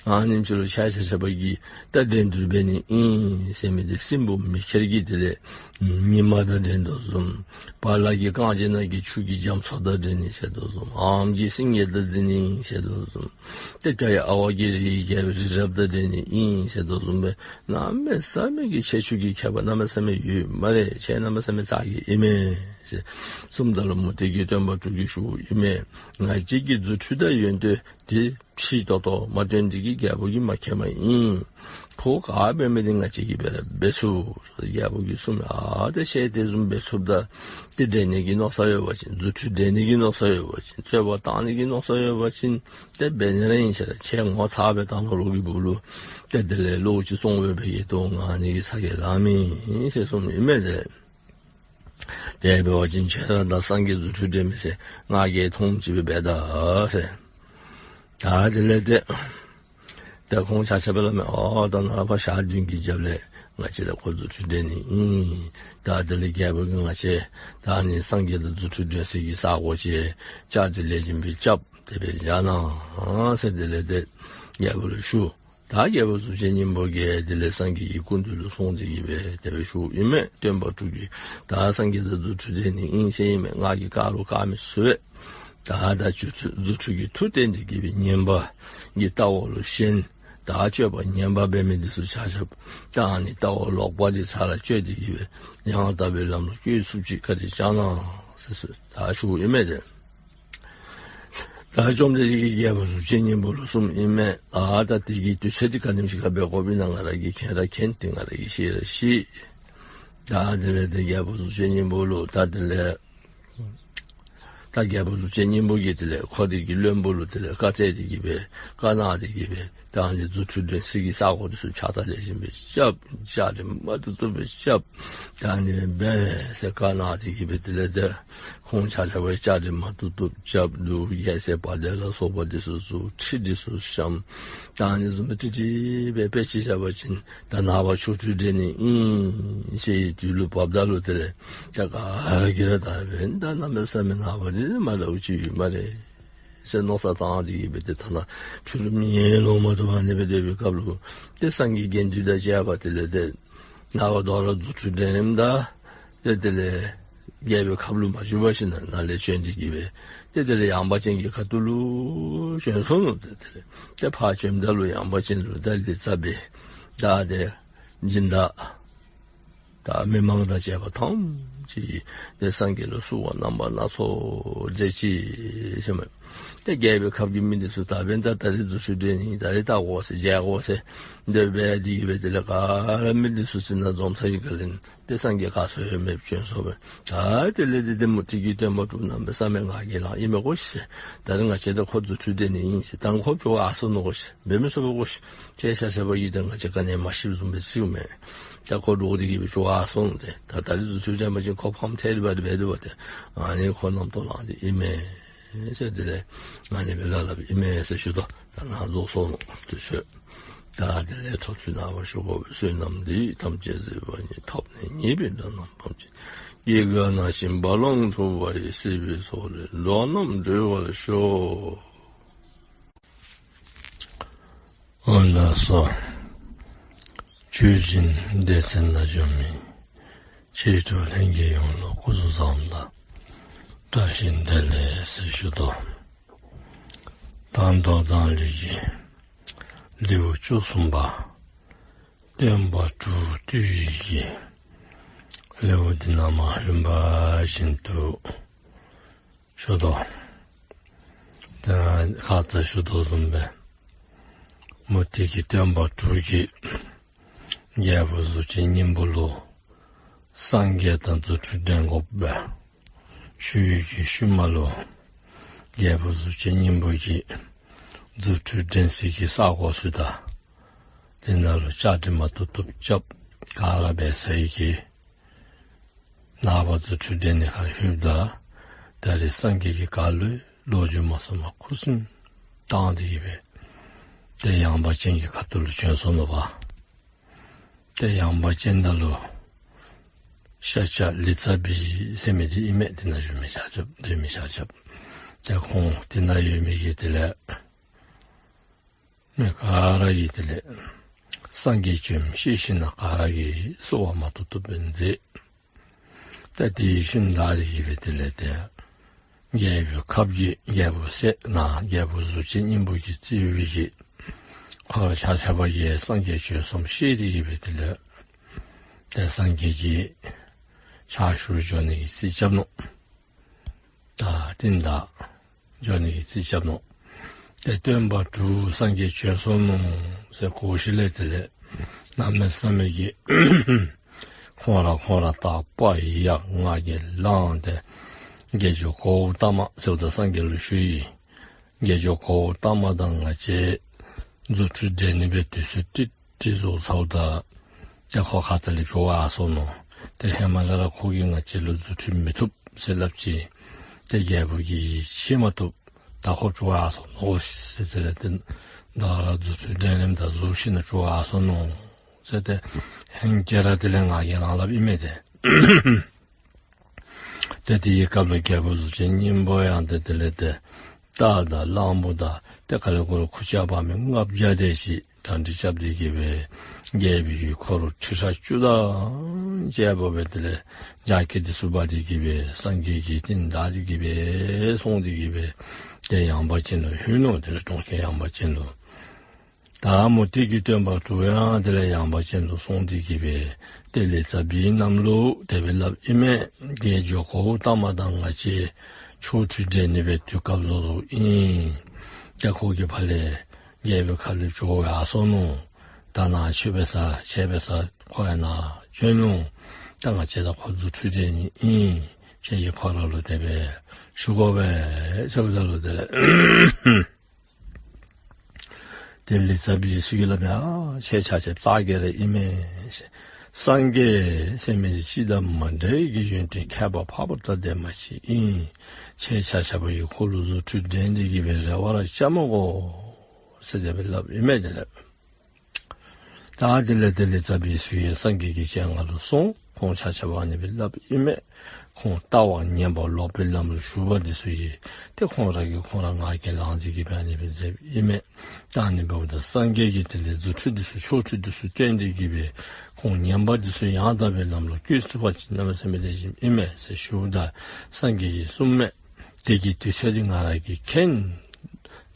ཨ་ནེམ་ཅིག་ལུ་ཆ་ཁྱབ་ཆ་ཁྱབ་ཀྱིས་ད་འགྲན་བསྡུར་འབད་ནི་ཨིན་ཟེར་མི་འདི་སྲིན་པོ་མེ་ཁྱེར་གྱིས་དེ་ལས་ཉི་མ་དང་འགྲན་དོ་བཟུམ། བ་ལ་གིས་རྐང་རྗེས་ནང་གི་ཆུ་གིས་རྒྱ་མཚོ་དང་འགྲན་ནི་ཟེར་དོ་བཟུམ། ཨམ་གྱིས་སེང་གེ་དང་འགྲན་ནི་ཟེར་དོ་བཟུམ། ཏེ་བྱ་ཡི་ཨ་ཝ་གིས་རི་ཡི་རྒྱལ་པོའི་རི་རབ་དང་འགྲན་ནི་ཨིན་ཟེར་དོ་བཟུམ་སྦེ་གནམ་མེད་ས་མེད་ཀྱི་ཁྱད་ཆོས་ཀྱི་ཁྱད་པར་གནམ་མེད་ས་མེད་ཡོད་སྨ་རེ། ཁྱེད་གནམ་མེད་ས་མེད་ཙག་གེ་ཨིན་མས་ཟེར་གསུངམ་ད་ལུ་མུ་སྟེགས་ཀྱི་སྟོན་པ་དྲུག་གིས་ཞུཝ་ཨིན་མས། ང་བཅས་ཀྱི་རྫུ་འཕྲུལ་དང་ཡོན་ཏན་དེ་ཕྱི་ཏོག་ཏོ་མ་སྟོན་ཏེ་གི་རྒྱལ་པོ་གིས་མ་མཁྱེནམ་ཨིན། ཁོ་ག་འབད་མི་དེ་ང་བཅས་ཀྱིས་འབད་ར་འབད་ཚུགས། རྒྱལ་པོ་གིས་གསུངམ་མས། ཨ་ད་ཁྱེད་དེ་བཟུམ་འབད་ཚུགསཔ་ད་ཏེ་འགྲན་ནི་གི་མནོ་བསམ་ཡོད་པ་ཅིན་རྫུ་འཕྲུལ་འགྲན་ནི་གི་མནོ་བསམ་ཡོད་པ་ཅིན་རྩོད་པ་བཏང་ནི་གི་མནོ་བསམ་ཡོད་པ་ཅིན་ཏེ་འབད་ནི་ར་ཨིན་ཟེར། ཁྱེད་ངོ་ཚ་སྦེ་བཏང་མ་རོགས་ཀྱི་སྦུག་ལུ་ཏེ་དེ་ལས་བློ་ཅིག་བཙོང་འབད་བའི་གི་དོན་ང་ནི་གི་ཚ་གྱང་ལང་མི་ཨིན་ཟེར་གསུངམ་ཨིན་མས་ཏེ། དེ་འབད་བ་ཅིན་ཁྱེད་ར་དང་སངས་རྒྱས་རྫུ་འཕྲུལ་འགྲན་མི་ཟེར་ང་རྒྱལ་མཐོངམ་ཅིག་སྦེ་འབད་ད་ཟེར། ད་དེ་ལས་ཏེ་ཏེ་ཁོང་ཆ་ཁྱབ་སླབ་མས། ཨོ་ད་ནངས་པ་ཞག་བདུན་གྱི་རྒྱབ་ལས་ང་བཅས་དང་ཁོ་རྫུ་འཕྲུལ་འགྲན་ནི་ཨིན། ད་དེ་ལས་རྒྱལ་པོ་གིས་ང་བཅས་ད་ནི་སངས་རྒྱས་དང་རྫུ་འཕྲུལ་འགྲན་སའི་གི་ས་གོ་ཅིག་བཅའ་སྒྲིག་ལེགས་ཤོམ་སྦེ་རྐྱབ་སྟེ་སྦེ་བཞག་གནང་ཟེར་དེ་ལས་ཏེ་རྒྱལ་པོ་ལུ་ཞུ། ད་རྒྱལ་པོ་གཟུགས་ཅན་སྙིང་པོ་གིས་དེ་ལས་སངས་རྒྱས་ཀྱི་སྐུ་མདུན་ལུ་སོང་སྟེ་གི་སྦེ་དེ་སྦེ་ཞུཝ་ཨིན་མས། སྟོན་པ་དྲུག་གིས་ད་སངས་རྒྱས་དང་རྫུ་འཕྲུལ་འགྲན་ནི་ཨིན་ཟེར་ཨིན་མས། ང་གིས་བཀག་རུང་བཀག་མི་ཚུགས་པས། ད་ད་རྫུ་འཕྲུལ་རྫུ་འཕྲུལ་གྱི་མཐུ་བསྟན་ཏེ་གི་སྦེ་ངན་པ་གི་ལྟ་བ་ལུ་ཞེན། ད་སྤྱོད་པ་ངན་པ་འབད་མི་འདི་ཚུ་ཆ་ཁྱབ་ད་ཨ་ནི་ལྟ་བ་ལོག་པ་འདི་ཚར་གཅོད་དེ་གི་སྦེ་ཡང་དག་པའི་ལམ་ལུ་བཀོད་ཚུགསཔ་ཅིག་བཀའ་དྲིན་བསྐྱང་གནང་ཟེར་ཟེར་ད་ཞུཝ་ཨིན་མས་ཏེ། ད་བཅོམ་ལྡན་འདས་ཀྱིས་རྒྱལ་པོ་གཟུགས་ཅན་སྙིང་པོ་ལུ་གསུངམ་ཨིན་མས། ཨ་ད་དེ་གི་དུས་ཚོད་འདི་ག་དེམ་ཅིག་ཁར་འབད་དགོཔ་ཨིན་ན་ང་ར་གིས་མཁྱེན་ར་མཁྱེན། ཏེ་ང་ར་གིས་ཤེས་ར་ཤེས། ད་དེ་ལས་ཏེ་རྒྱལ་པོ་གཟུགས་ཅན་སྙིང་པོ་ལུ་ད་དེ་ལས་ད་རྒྱལ་པོ་གཟུགས་ཅན་སྙིང་པོ་གིས་དེ་ལས་ཁོ་རའི་གི་བློན་པོ་ལུ་དེ་ལས་བཀའ་སྩལ་ཏེ་གི་སྦེ་བཀའ་གནང་སྟེ་གི་སྦེ་ད་ཨ་ནི་རྫུ་འཕྲུལ་འགྲན་སའི་གི་ས་གོ་འདི་ཚུ་ཕྱག་རྟགས་ལེགས་ཤོམ་སྦེ་རྐྱབ། བཅའ་སྒྲིག་མ་བཏུབ་བཏུབ་སྦེ་རྐྱབ། ད་ཨ་ནི་སྦེ་འབད་ཟེར་བཀའ་གནང་སྟེ་གི་སྦེ་དེ་ལས་ཏེ་ཁོང་ཆ་ཁྱབ་བཅའ་སྒྲིག་མ་བཏུབ་བཏུབ་རྐྱབ། ལུག་རྒྱལ་སྲས་དཔའ་ལྡན་ལ་སོགས་པ་འདི་ཚུ་བཙུགས། ཁྲི་འདི་ཚུ་བཤམས། ད་ཨ་ནི་བཟུམ་སྦེ་ཏིག་ཏིག་སྦེ་དཔེ་ཅིག་བཞག་པ་ཅིན་ད་ནངས་པ་ཆོ་འཕྲུལ་འགྲན་ནི་ཨིན་ཟེར་བའི་དུས་ལུ་བབ་ད་ལུ་དེ་ལས་ད་ག་ར་གིས་ར་ད་འབདན་ད་གནམ་མེད་ས་མེད་ནངས་པ་འདི་མ་འདྲཝ་ཅིག་ཡོད་སྨ་རེ་ཟེར་མནོ་བསམ་བཏང་སྟེ་གི་སྦེ་ཏེ་ཐ་ན་ཕྱི་རུ་མི་ཡང་ལོང་མ་བཏུབ་ཨ་ནི་སྦེ་སྡོད་པའི་སྐབས་ལུ་ཏེ་སངས་རྒྱས་དགེ་འདུན་དང་བཅས་པ་དེ་ལས་ཏེ་ནངས་པ་དོ་རུང་རྫུ་འཕྲུལ་འགྲན་ད་ཏེ་དེ་ལས་རྒྱལ་པོའི་ཁབ་ལུ་མ་བཞུགས་པར་ཞིནམ་ལས་ནཱ་ལས་བྱོན་ཏེ་གི་སྦེ་ཏེ་དེ་ལས་ཡངས་པ་ཅན་གྱི་ཁ་ཐུག་ལུ་བྱོན་སོང་ནུག། ཏེ་དེ་ལས་ཏེ་ཕར་བྱོནམ་ད་ལུ་ཡངས་པ་ཅན་ལུ་ད་ལི་ཙ་བྱི་ད་ཏེ་སྦྱིན་བདག་ད་མི་མང་དང་བཅས་པ་ཐམས་ཅད་ཀྱིས་ཏེ་སངས་རྒྱས་ལུ་བསུ་བ་རྣམ་པ་སྣ་ཚོགས་མཛད་ཅི་ཟེར་མས། ཏེ་རྒྱལ་པོའི་ཁབ་ཀྱི་མི་འདི་ཚུ་ད་འབདན་ད་ད་རིས་རྫུ་འཕྲུལ་འགྲན་ནི་ད་རིས་བལྟ་དགོ་ཟེར་མཇལ་དགོ་ཟེར་དེ་སྦེ་འདི་གིས་སྦེ་དེ་ལས་ག་ར་མི་འདི་ཚུ་ཅིག་ནང་འཛོམས་ཚར་བའི་སྒང་ལས་ཏེ་སངས་རྒྱས་ག་སོང་ཡོད་མེད་བྱོན་སོང་སྦེ། ད་དེ་ལས་ཏེ་ཏེ་མུ་སྟེགས་ཀྱི་སྟོན་པ་དྲུག་གནམ་མེད་ས་མེད་ང་རྒྱལ་ལངས་ཨིན་མས་གོ་ཤིག། ད་རིས་ང་བཅས་དང་ཁོ་རྫུ་འཕྲུལ་འགྲན་ནི་ཨིན་ཟེར། ད་ཁོ་བྱོག་ཨ་སོང་ནུག་གོ་ཤིག། འབད་མི་ཚུགས་པས་གོ་ཤིག། ཁྱེད་ཆ་ཁྱབ་ཀྱིས་ད་ང་བཅས་ག་ནི་མ་ཤེསཔ་བཟུམ་སྦེ་ཅིག་མས། ད་ཁོ་འདྲོག་སྟེ་གི་སྦེ་བྱོག་ཨ་སོང་ནུག། ཏེ་ད་ད་རིས་རྫུ་འཕྲུལ་འགྲན་པ་ཅིན་ཁོ་ཕམ་ཐལ་བ་འདི་འབད་དོ་བ་ཏེ་ཨ་ནི་ཁོ་རྣམ་རྟོག་ལངས་ཏེ་ཨིན་མས་ཟེར་དེ་ལས་ཨ་ནི་སྦེ་སླབ་སླབ་ཨིན་མས་ཟེར་ཞུ་དོ། ད་ནཱ་རྫོགས་སོང་ནུག། ཏེ་ཞུ། ད་དེ་ལས་ཐོབ་ཚུལ་ནངས་པ་ཞུ་དགོ་པས། བསོད་ནམས་འདི་ཡིས་ཐམས་ཅད་གཟིགས་པ་ཉིད། ཐོབ་ནས་ཉེས་པའི་དགྲ་རྣམས་ཕམ་བྱས་ནས། སྐྱེ་རྒ་ན་འཆིའི་རྦ་ཀློང་འཁྲུགས་པ་ཡི། སྲིད་པའི་མཚོ་ལས་འགྲོ་བ་རྣམས་སྒྲོལ་བར་ཤོག། ཨོ་ལགས་སོ། ཆོས་སྦྱིན་སྡེ་ཚན་ནང་འཛོམས་མི་ཆོས་གྲོགས་ལྷན་རྒྱས་ཡོངས་ལུ་སྐུ་གཟུགས་བཟང་དང་བཀྲ་ཤིས་བདེ་ལེགས་ཟེར་ཞུ་དོ། ད་མདོ་མཛངས་བླུན་གྱི་ལེའུ་བཅུ་གསུམ་པ་སྟོན་པ་དྲུག་བཏུལ་བའི་གི་ལེའུ་འདི་ནང་མ་ཧིང་བ་བཞིན་དུ་ཞུ་དོ། ད་ཁ་ཙ་ཞུ་དོ་བཟུམ་སྦེ་མུ་སྟེགས་ཀྱི་སྟོན་པ་དྲུག་གིས་རྒྱལ་པོ་གཟུགས་ཅན་སྙིང་པོ་ལུ་སངས་རྒྱས་དང་རྫུ་འཕྲུལ་འགྲན་དགོ་པས་ཞུ་བའི་གི་ཤུལ་མ་ལུ་རྒྱལ་པོ་གཟུགས་ཅན་སྙིང་པོ་གིས་རྫུ་འཕྲུལ་འགྲན་སའི་གི་ས་གོ་ཚུ་དང་དེ་ནང་ལུ་བཅའ་སྒྲིག་མ་བཏུབ་བཏུབ་རྐྱབ་ག་ར་འབད་ཚར་བའི་གི་ནངས་པ་རྫུ་འཕྲུལ་འགྲན་ནི་ཁར་ལྷོདཔ་ད་ད་རེས་སངས་རྒྱས་ཀྱི་བཀའ་ལུ་ལོ་རྒྱུས་མ་གསུངམ་ཁུ་སིམ་བཏང་སྟེ་གི་སྦེ་ཏེ་ཡངས་པ་ཅན་གྱི་ཁ་ཐུག་ལུ་བྱོན་སོ་ནུག་པ། ཏེ་ཡངས་པ་ཅན་ནང་ལུ་ཤཱཀྱ་ལི་ཙ་བྱི་ཟེར་མི་འདི་ཨིན་མས། དེ་ནང་བཞུགས་མི་ཤཱཀྱ་སྡོད་མི་ཤཱཀྱ། ཏེ་ཁོང་དེ་ནང་ཡོད་མི་གི་དེ་ལས་མི་ག་ར་གིས་དེ་ལས་སངས་རྒྱས་བྱོནམ་ཤེས་ཞིནམ་ལས་ག་ར་གིས་བསུ་བ་མ་བཏུབ་བཏུབ་སྦེ་མཛད། ད་དེ་ཤུལ་ལས་དེ་གིས་སྦེ་དེ་ལས་ཏེ་རྒྱལ་པོའི་ཁབ་ཀྱི་རྒྱལ་པོ་ཟེར་ན་རྒྱལ་པོ་གཟུགས་ཅན་སྙིང་པོ་གིས་གཙོས་པའི་གི་ཁོ་ར་ཆ་ཁྱབ་ཀྱིས་སངས་རྒྱས་བྱོན་སོངམ་ཤེས་ཏེ་གི་སྦེ་དེ་ལས་ཏེ་སངས་རྒྱས་ཀྱིས་ཕྱག་ཞུ་འགྱོ་ནི་གི་རྩིས་རྐྱབ་ནུག། ད་རྟིང་བདའ་འགྱོ་ནི་གི་རྩིས་རྐྱབ་ནུག། ཏེ་སྟོན་པ་དྲུག་སངས་རྒྱས་བྱོན་སོ་ནུག་ཟེར་གོ་ཞིནམ་ལས་དེ་ལས་གནམ་མེད་ས་མེད་ཀྱི་ཁོང་ར་ཁོང་ར་དག་པ་ཡང་ང་རྒྱལ་ལངས་ཏེ་དགེ་སྦྱོར་གཽ་ཏ་མ་ཟེརཝ་ད་སངས་རྒྱས་ལུ་ཞུ་ཡི། དགེ་སྦྱོར་གཽ་ཏ་མ་དང་ང་བཅས་རྫུ་འཕྲུལ་འགྲན་ནི་སྦེ་དུས་ཚོད་ཀྲིག་ཀྲི་བཟོ་ཚརཝ་ད་ཏེ་ཁོ་ཁ་ཐུག་ལས་བྱོག་ཡར་སོ་ནུག། ཏེ་ཧེ་མ་ལས་ར་ཁོ་གིས་ང་བཅས་ལུ་རྫུ་འཕྲུལ་མི་ཐུབ་ཟེར་སླབ་ཅི། ཏེ་རྒྱལ་པོ་གིས་ཡིད་ཆེས་མ་ཐུབ། ད་ཁོ་བྱོག་ཡར་སོ་ནུག་ཟེར་དེ་ལས་ཏེ་ད་རུང་རྫུ་འཕྲུལ་འགྲན་ལེནམ་ད་བཟོ་ཞིནམ་ལས་བྱོག་ཡར་སོ་ནུག་ཟེར་ཏེ་ཧེང་སྐལ་ར་དེ་ལས་ང་རྒྱལ་ལངས་སླབ་ཨིན་མས་ཏེ། ཏེ་དེའི་སྐབས་ལུ་རྒྱལ་པོ་གཟུགས་ཅན་སྙིང་པོ་ཡང་ཏེ་དེ་ལས་ཏེ་རྟ་དང་གླང་པོ་དང་ཏེ་ག་ལེ་གུ་ལེ་ཁུར་ཆ་འབག་མི་ལྔ་བརྒྱ་དེ་ཅིག་གྲ་སྒྲིག་རྐྱབ་སྟེ་གི་སྦེ་རྒྱལ་པོའི་གི་འཁོར་ཁྲི་ཕྲག་བཅུ་དང་བཅས་པ་སྦེ་དེ་ལས་རྒྱ་སྐྱེད་དེ་ཚུ་འབག་སྟེ་གི་སྦེ་སངས་རྒྱས་ཀྱི་རྟིང་བདའ་སྟེ་གི་སྦེ་སོང་སྟེ་གི་སྦེ་ཏེ་ཡངས་པ་ཅན་ལུ་ལྷོད་ནུག། དེ་ལས་གྲོང་ཁྱེར་ཡངས་པ་ཅན་ལུ། ད་མུ་སྟེགས་ཀྱི་སྟོན་པ་དྲུག་ཡང་དེ་ལས་ཡངས་པ་ཅན་ལུ་སོང་སྟེ་གི་སྦེ་ཏེ་ལི་ཙ་བྱི་རྣམས་ལུ་དེ་སྦེ་སླབ་ཨིན་མས། དགེ་སྦྱོར་གཽ་ཏ་མ་དང་ང་བཅས་ཆོ་འཕྲུལ་འགྲན་ནི་སྦེ་དུས་སྐབས་བཟོ་བཟོཝ་ཨིན། ཏེ་ཁོ་གིས་ཕར་ལས་རྒྱལ་པོའི་ཁབ་ལས་བྱོག་ཡར་སོ་ནུག། ད་ནཱ་ཁྱོད་འབད་ས་ཁྱོད་འབད་ས་ཁོ་ཡང་ནཱ་བྱོན་ནུག། ད་ང་བཅས་དང་ཁོ་རྫུ་འཕྲུལ་འགྲན་ནི་ཨིན། ཁྱོད་ཀྱིས་ཁོ་ར་ལུ་དེ་སྦེ་ཞུ་དགོ་པས་ཟེརཝ་ད་ལུ་དེ་ལས་ཏེ་ལི་ཙ་བྱི་ཚུ་གིས་སླབ་ཡ། ཁྱེད་ཆ་ཁྱབ་རྩ་རྒྱལ་ར་ཨིན་མས། སངས་རྒྱས་ཟེར་མི་འདི་སྤྱི་དང་མ་འདྲ་བའི་གི་ཡོན་ཏན་ཁྱད་པར་འཕགས་པ་དང་ལྡན་པ་ཅིག་ཨིན། ཁྱེད་ཆ་ཁྱབ་ཀྱིས་ཁོ་ལུ་རྫུ་འཕྲུལ་འགྲན་ཏེ་གི་སྦེ་རེ་བ་ར་རྐྱབ་མི་དགོ་ཟེར་དེ་སྦེ་སླབ་ཨིན་མས། དེ་ལས་ད་དེ་ལས་ཏེ་ལི་ཙ་བྱི་ཚུ་ཡང་སངས་རྒྱས་ཀྱི་སྤྱན་སྔར་ལུ་སོང་། ཁོང་ཆ་ཁྱབ་ཨ་ནི་སྦེ་སླབ་ཨིན་མས། ཁོང་ལྟ་བ་ངན་པ་ལོག་པའི་ལམ་ལུ་ཞུགས་པ་འདི་ཚུ་གིས་ཏེ་ཁོང་ར་གིས་ཁོང་ར་ང་རྒྱལ་ལངས་ཏེ་གི་སྦེ་ཨ་ནི་སྦེ་མཛདཔ་ཨིན་མས། ད་ཨ་ནི་འབདཝ་ད་སངས་རྒྱས་ཀྱིས་དེ་ལས་རྫུ་འཕྲུལ་འདི་ཚུ་ཆོ་འཕྲུལ་འདི་ཚུ་སྟོན་ཏེ་གི་སྦེ་ཁོང་ངན་པ་འདི་ཚུ་ཡང་དག་པའི་ལམ་ལུ་བཀོད་ཚུགས་པ་ཅིན་གནམ་མེད་ས་མེད་ལེགས་ཤོམ་ཨིན་མས་ཟེར་ཞུཝ་ད་སངས་རྒྱས་ཀྱིས་གསུངས་མས། དེ་གི་དུས་ཚོད་འདི་ང་ར་གིས་མཁྱེན།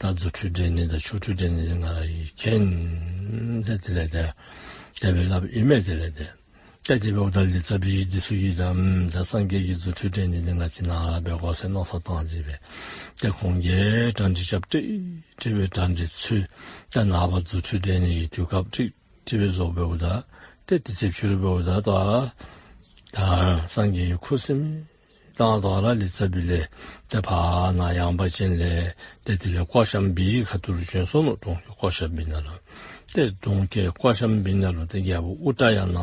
ད་རྫུ་འཕྲུལ་འགྲན་ནི་དང་ཆོ་འཕྲུལ་འགྲན་ནི་འདི་ང་ར་གིས་མཁྱེན་ཟེར་དེ་ལས་ཏེ་དེ་སྦེ་སླབ་ཨིན་མས། དེ་ལས་ཏེ་ཏེ་དེ་འབདཝ་ད་ལི་ཙ་བྱི་འདི་ཚུ་གིས་ད་ཨམ་ད་སངས་རྒྱས་ཀྱིས་རྫུ་འཕྲུལ་འགྲན་ནི་འདི་ང་བཅས་ནཱ་ར་འབད་དགོ་ཟེར་མནོ་བསམ་བཏང་སྟེ་སྦེ་ཏེ་ཁོང་གིས་གྲ་སྒྲིག་རྐྱབ་ཏེ་དེ་སྦེ་གྲ་སྒྲིག་ཚུ་ད་ནངས་པ་རྫུ་འཕྲུལ་འགྲན་ནི་གི་དུས་སྐབས་ཏེ་དེ་སྦེ་བཟོ་འབདཝ་ད་ཏེ་དུས་ཚོད་ཕྱི་རུ་འབདཝ་ད་ད་ད་སངས་རྒྱས་ཀྱིས་ཁུ་སིམ་བཏང་དོ་ར་ལི་ཙ་བྱི་ལས་ཏེ་ཕར་ནཱ་ཡངས་པ་ཅན་ལས་ཏེ་དེ་ལས་ཀོ་ཤམ་བིའི་ཁ་ཐུག་ལུ་བྱོན་སོ་ནུག། གྲོང་ཁྱེར་ཀོ་ཤམ་བི་ནང་ལུ། ཏེ་གྲོང་ཁྱེར་ཀོ་ཤམ་བི་ནང་ལུ་ཏེ་རྒྱལ་པོ་ཨུ་ཏྲ་ཡ་ན་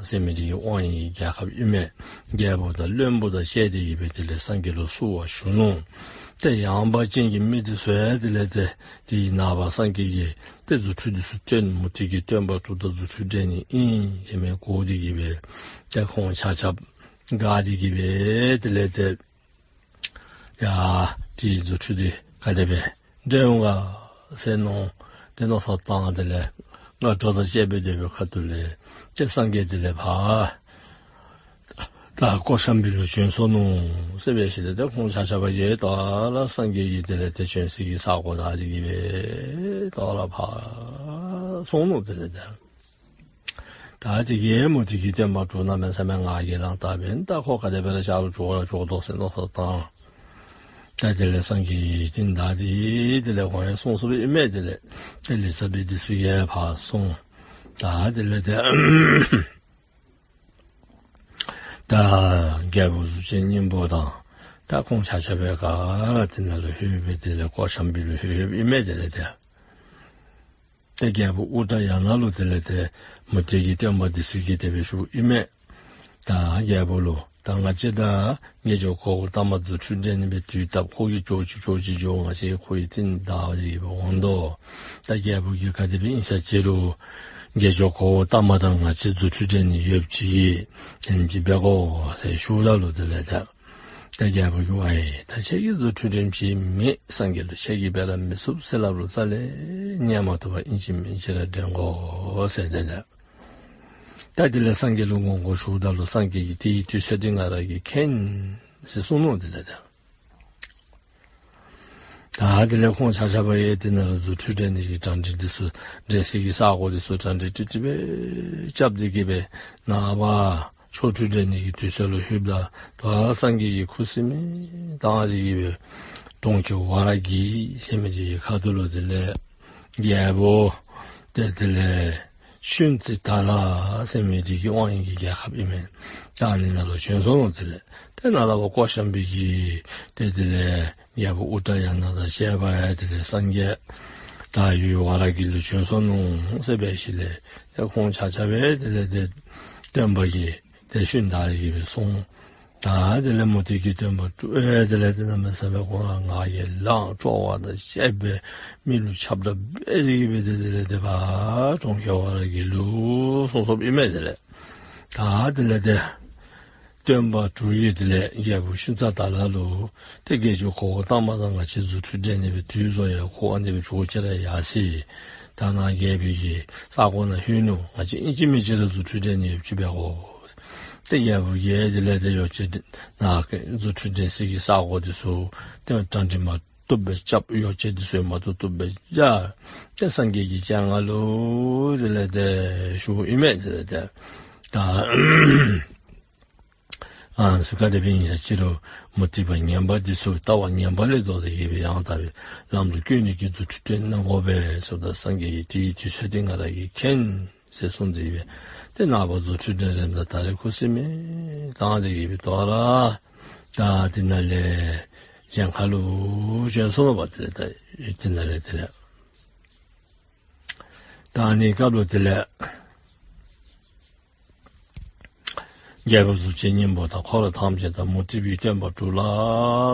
ཟེར་མི་འདི་གི་དབང་ཡོད་རྒྱལ་ཁབ་ཨིན་མས། རྒྱལ་པོ་དང་བློན་པོ་དང་བཅས་ཏེ་གི་སྦེ་དེ་ལས་སངས་རྒྱས་ལུ་བསུ་བ་ཞུ་ནུག། ཏེ་ཡངས་པ་ཅན་གྱི་མི་འདི་ཚུ་ཡང་དེ་ལས་ཏེ་དེའི་ནངས་པ་སངས་རྒྱས་ཀྱིས་ཏེ་རྫུ་འཕྲུལ་འདི་ཚུ་སྟོན། མུ་སྟེགས་ཀྱི་སྟོན་པ་དྲུག་དང་རྫུ་འཕྲུལ་འགྲན་ནི་ཨིན་ཟེར་མི་གོ་སྟེ་གི་སྦེ་ཏེ་ཁོང་ཆ་ཁྱབ་དགའ་སྟེ་གི་སྦེ་དེ་ལས་ཏེ་ཡ་དེའི་རྫུ་འཕྲུལ་འདི་ག་དེ་སྦེ་འགྲན་འོང་ག་ཟེར་མནོ་སྟེ་མནོ་བསམ་བཏང་། དེ་ལས་སྔ་དྲོ་དང་བཅས་པའི་དེ་སྦེ་ཁ་ཐུག་ལས་ཏེ་སངས་རྒྱས་དེ་ལས་ཕར་ད་ཀོ་ཤམ་བི་ལུ་བྱོན་སོ་ནུག་ཟེར་སྦེ་ཞུ་སྟེ། ཏེ་ཁོང་ཆ་ཁྱབ་ཡང་དོ་རུང་སངས་རྒྱས་ཀྱི་དེ་ལས་ཏེ་བྱོན་སའི་གི་ས་གོ་ནང་དེ་གི་སྦེ་དོ་རུང་ཕར་སོང་ནུག། དེ་ལས་ཏེ་ད་དེ་གིས་མུ་སྟེགས་ཀྱི་སྟོན་པ་དྲུག་གནམ་མེད་ས་མེད་ང་རྒྱལ་ལངས་ད་འབདན་ད་ཁོ་ག་དེ་སྦེ་ར་ཆ་རོགས་འགྱོ་ར་འགྱོ་དོ་ཟེར་མནོ་བསམ་བཏང་། ད་དེ་ལས་སངས་རྒྱས་ཀྱིས་ཏེ་ད་དེ་དེ་ལས་ཁོང་ཡང་གསུང་གསུངམ་ཨིན་མས། དེ་ལས་ཏེ་ལི་ཙ་བི་འདི་ཚུ་ཡང་ཕར་སོང་། ད་དེ་ལས་ཏེ་ད་རྒྱལ་པོ་གཟུགས་ཅན་སྙིང་པོ་དང་ད་ཁོང་ཆ་ཁྱབ་ཡང་ག་ར་དེ་ནང་ལུ་ལྷོད་སྦེ་དེ་ལས་ཀོ་ཤམ་བི་ལུ་ལྷོད་ལྷོདཔ་ཨིན་མས། དེ་ལས་ཏེ་ཏེ་རྒྱལ་པོ་ཨུ་ཏྲ་ཡ་ན་ལུ་དེ་ལས་ཏེ་མུ་སྟེགས་ཀྱི་སྟོན་པ་འདི་ཚུ་གིས་དེ་སྦེ་ཞུཝ་ཨིན་མས། ད་རྒྱལ་པོ་ལུ་ད་ང་བཅས་ད་དགེ་སྦྱོར་གོ་བོ་ལྟག་མ་རྫུ་འཕྲུལ་འགྲན་ནི་སྦེ་དུས་བཏབ། ཁོ་གིས་འགྱོ་ཅི་འགྱོ་ཅི་འགྱོ་ང་བཅས་ཁོ་གི་རྟིང་བདའ་སྦེ་འོང་དོ། ད་རྒྱལ་པོ་གིས་ག་དེ་སྦེ་ཨིན་ས་ཅི་རུང་དགེ་སྦྱོར་གོ་བོ་ལྟག་མ་དང་ང་བཅས་རྫུ་འཕྲུལ་འགྲན་ནི་ཡོདཔ་ཅིག་གིས་ཨིན་ཅིག་འབད་དགོ་ཟེར་ཞུཝ་ད་ལུ་དེ་ལས་ད་ད་རྒྱལ་པོ་གིས་ཝའེ་ད་ཁྱེད་ཀྱིས་རྫུ་འཕྲུལ་འགྲན་ཅིག་མེད། སངས་རྒྱས་ལུ་ཁྱེད་ཀྱིས་འབད་ར་མི་ཚུགས་ཟེར་སླབ་རུང་རྩ་ལས་ཉན་མ་བཏུབ་པར་ཨིན་ཅི་མིན་ཅི་ར་འགྲན་དགོ་ཟེར་ཏེ་ད་ད་དེ་ལས་སངས་རྒྱས་ལུ་དགོངས་དགོངས་ཞུཝ་ད་ལུ་སངས་རྒྱས་ཀྱིས་དེའི་དུས་ཚོད་འདི་ང་ར་གིས་མཁྱེན་ཟེར་གསུངས་ནུག། དེ་ལས་ད་ད་དེ་ལས་ཁོང་ཆ་ཁྱབ་ཡང་དེ་ནང་ལུ་རྫུ་འཕྲུལ་འགྲན་ནི་གི་གྲ་སྒྲིག་འདི་ཚུ་འགྲན་སའི་གི་ས་གོ་འདི་ཚུ་གྲ་སྒྲིག་ཀྲིག་ཀྲི་སྦེ་རྐྱབ་སྟེ་གི་སྦེ་ནངས་པ་ཆོ་འཕྲུལ་འགྲན་ནི་གི་དུས་ཚོད་ལུ་ལྷོདཔ་ད་ད་སངས་རྒྱས་ཀྱིས་ཁུ་སིམ་མེ་བཏང་སྟེ་གི་སྦེ་གྲོང་ཁྱེར་ཝཱ་ར་གི་ཟེར་མི་འདི་གི་ཁ་ཐུག་ལུ་དེ་ལས་རྒྱལ་པོ་ཏེ་དེ་ལས་ཤུན་ཙི་ད་ལ་ཟེར་མི་འདི་གི་དབང་ཡོད་ཀྱི་རྒྱལ་ཁབ་ཨིན་མས། ད་ཨ་ནི་ནང་ལུ་བྱོན་སོ་ནུག། དེ་ལས་ཏེ་ནཱ་ལས་ཕར་ཀོ་ཤམ་བི་གི་ཏེ་དེ་ལས་རྒྱལ་པོ་ཨུ་ཏྲ་ཡ་ན་དང་བཅས་པ་ཡང་དེ་ལས་སངས་རྒྱས་ད་ཡུལ་ཝཱ་ར་གི་ལུ་བྱོན་སོ་ནུག་ཟེར་སྦེ་ཞུཝ་ལས་ཏེ་ཁོང་ཆ་ཁྱབ་ཡང་དེ་ལས་ཏེ་སྟོན་པ་གི་ཏེ་ཤུན་དང་གི་སྦེ་སོང་། ད་དེ་ལས་མུ་སྟེགས་ཀྱི་སྟོན་པ་དྲུག་ཡང་དེ་ལས་ཏེ་གནམ་མེད་ས་མེད་ཁོང་ར་ང་རྒྱལ་ལངས་སྤྲོ་བ་དང་བཅས་པའི་མི་ལུ་ཁྱབ་བརྡལ་འབད་དེ་གི་སྦེ་ཏེ་དེ་ལས་ཏེ་ཕར་གྲོང་ཁྱེར་ཝཱ་ར་གི་ལུ་སོང་སོཔ་ཨིན་མས། དེ་ལས་ད་དེ་ལས་ཏེ་སྟོན་པ་དྲུག་གིས་དེ་ལས་རྒྱལ་པོ་ཤུན་ཙི་ད་ལ་ལུ་ཏེ་དགེ་སྦྱོར་གོ་བོ་ལྟག་མ་དང་ང་བཅས་རྫུ་འཕྲུལ་འགྲན་ནི་སྦེ་དུས་ཚོད་ཡང་ཁོ་ཨ་ནི་སྦེ་འགྱོ་ཅི་ར་ཡར་སོ་ཡི། ད་ནཱ་རྒྱལ་པོ་གི་ས་གོ་ནང་ལྷོད་ནུག། ང་བཅས་ཨིན་ཅི་མིན་ཅི་ར་རྫུ་འཕྲུལ་འགྲན་ནི་ཡོདཔ་ཅིག་འབད་དགོ། ཏེ་རྒྱལ་པོ་གིས་དེ་ལས་ཏེ་ཡོ་བྱད་ནཱ་རྫུ་འཕྲུལ་འགྲན་སའི་གི་ས་གོ་འདི་ཚུ་ཏེ་གྲ་སྒྲིག་མ་བཏུབ་སྦེ་རྐྱབ། ཡོ་བྱད་འདི་ཚུ་མ་བཏུབ་བཏུབ་སྦེ་བཞག། ཏེ་སངས་རྒྱས་ཀྱི་སྤྱན་སྔར་ལུ་དེ་ལས་ཏེ་ཞུཝ་ཨིན་མས། དེ་ལས་ཏེ་ད་ཨ་ནི་ཚུ་ག་དེ་སྦེ་ཨིན་ས་ཅི་རུང་མུ་སྟེགས་པ་ངན་པ་འདི་ཚུ་ལྟ་བ་ངན་པ་ལས་བཟློག་སྟེ་གི་སྦེ་ཡང་དག་པའི་ལམ་ལུ་བཀོད་ནི་གི་རྫུ་འཕྲུལ་སྟོན་གནང་དགོ་པས་ཟེརཝ་ད་སངས་རྒྱས་ཀྱིས་དེའི་དུས་ཚོད་འདི་ང་ར་གིས་མཁྱེན་ཟེར་གསུངས་ཏེ་སྦེ་ཏེ་ནངས་པ་རྫུ་འཕྲུལ་འགྲན་རནམ་ད་ད་རེས་ཁུ་སིམ་མེ་བཏང་སྟེ་གི་སྦེ་དོ་རུང་ད་དེ་ནང་ལས་གཞན་ཁ་ལུ་བྱོན་སོ་ནུག་པ། དེ་ལས་ད་དེ་ནང་ལས་དེ་ལས་ད་ཨ་ནི་སྐབས་ལུ་དེ་ལས་རྒྱལ་པོ་གཟུགས་ཅན་སྙིང་པོ་དང་འཁོར་ཐམས་ཅད་དང་མུ་སྟེགས་པའི་སྟོན་པ་དྲུག་ལ་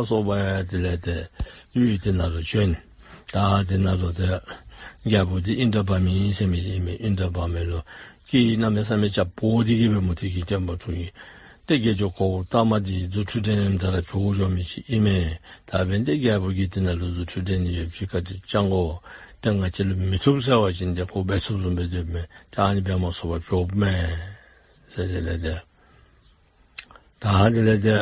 སོགས་པ་ཡང་དེ་ལས་ཏེ་ཡུལ་དེ་ནང་ལུ་བྱོན། ད་དེ་ནང་ལུ་ཏེ་རྒྱལ་པོ་འདི་ཨིནྡྲ་བྷ་མི་ཟེར་མི་ཅིག་ཨིན་མས། ཨིནྡྲ་བྷ་མི་ལུ་སྐད་གནམ་མེད་ས་མེད་རྐྱབ་བོ་སྟེ་གི་སྦེ་མུ་སྟེགས་ཀྱི་སྟོན་པ་དྲུག་གིས་ཏེ་དགེ་སྦྱོར་གོ་བོ་ལྟག་མ་འདི་རྫུ་འཕྲུལ་འགྲན་ནི་ད་ར་འགྱོ་འགྱོ་མི་ཅིག་ཨིན་མས། ད་འབདན་ཏེ་རྒྱལ་པོ་གིས་དེ་ནང་ལུ་རྫུ་འཕྲུལ་འགྲན་ནི་ཡོདཔ་ཅིག་བཀའ་དྲིན་བསྐྱང་དགོ། ཏེ་ང་བཅས་ལུ་མི་ཚུགས་ཟེར་བ་ཅིན་ཏེ་ཁོ་འབད་ཚུགསཔ་བཟུམ་སྦེ་སྡོདཔ་མས། ད་ཨ་ནི་འབད་མ་ཚུགས་པར་འགྱོཝ་མས་ཟེར་ཟེར་ལས་ཏེ། ད་དེ་ལས་ཏེ་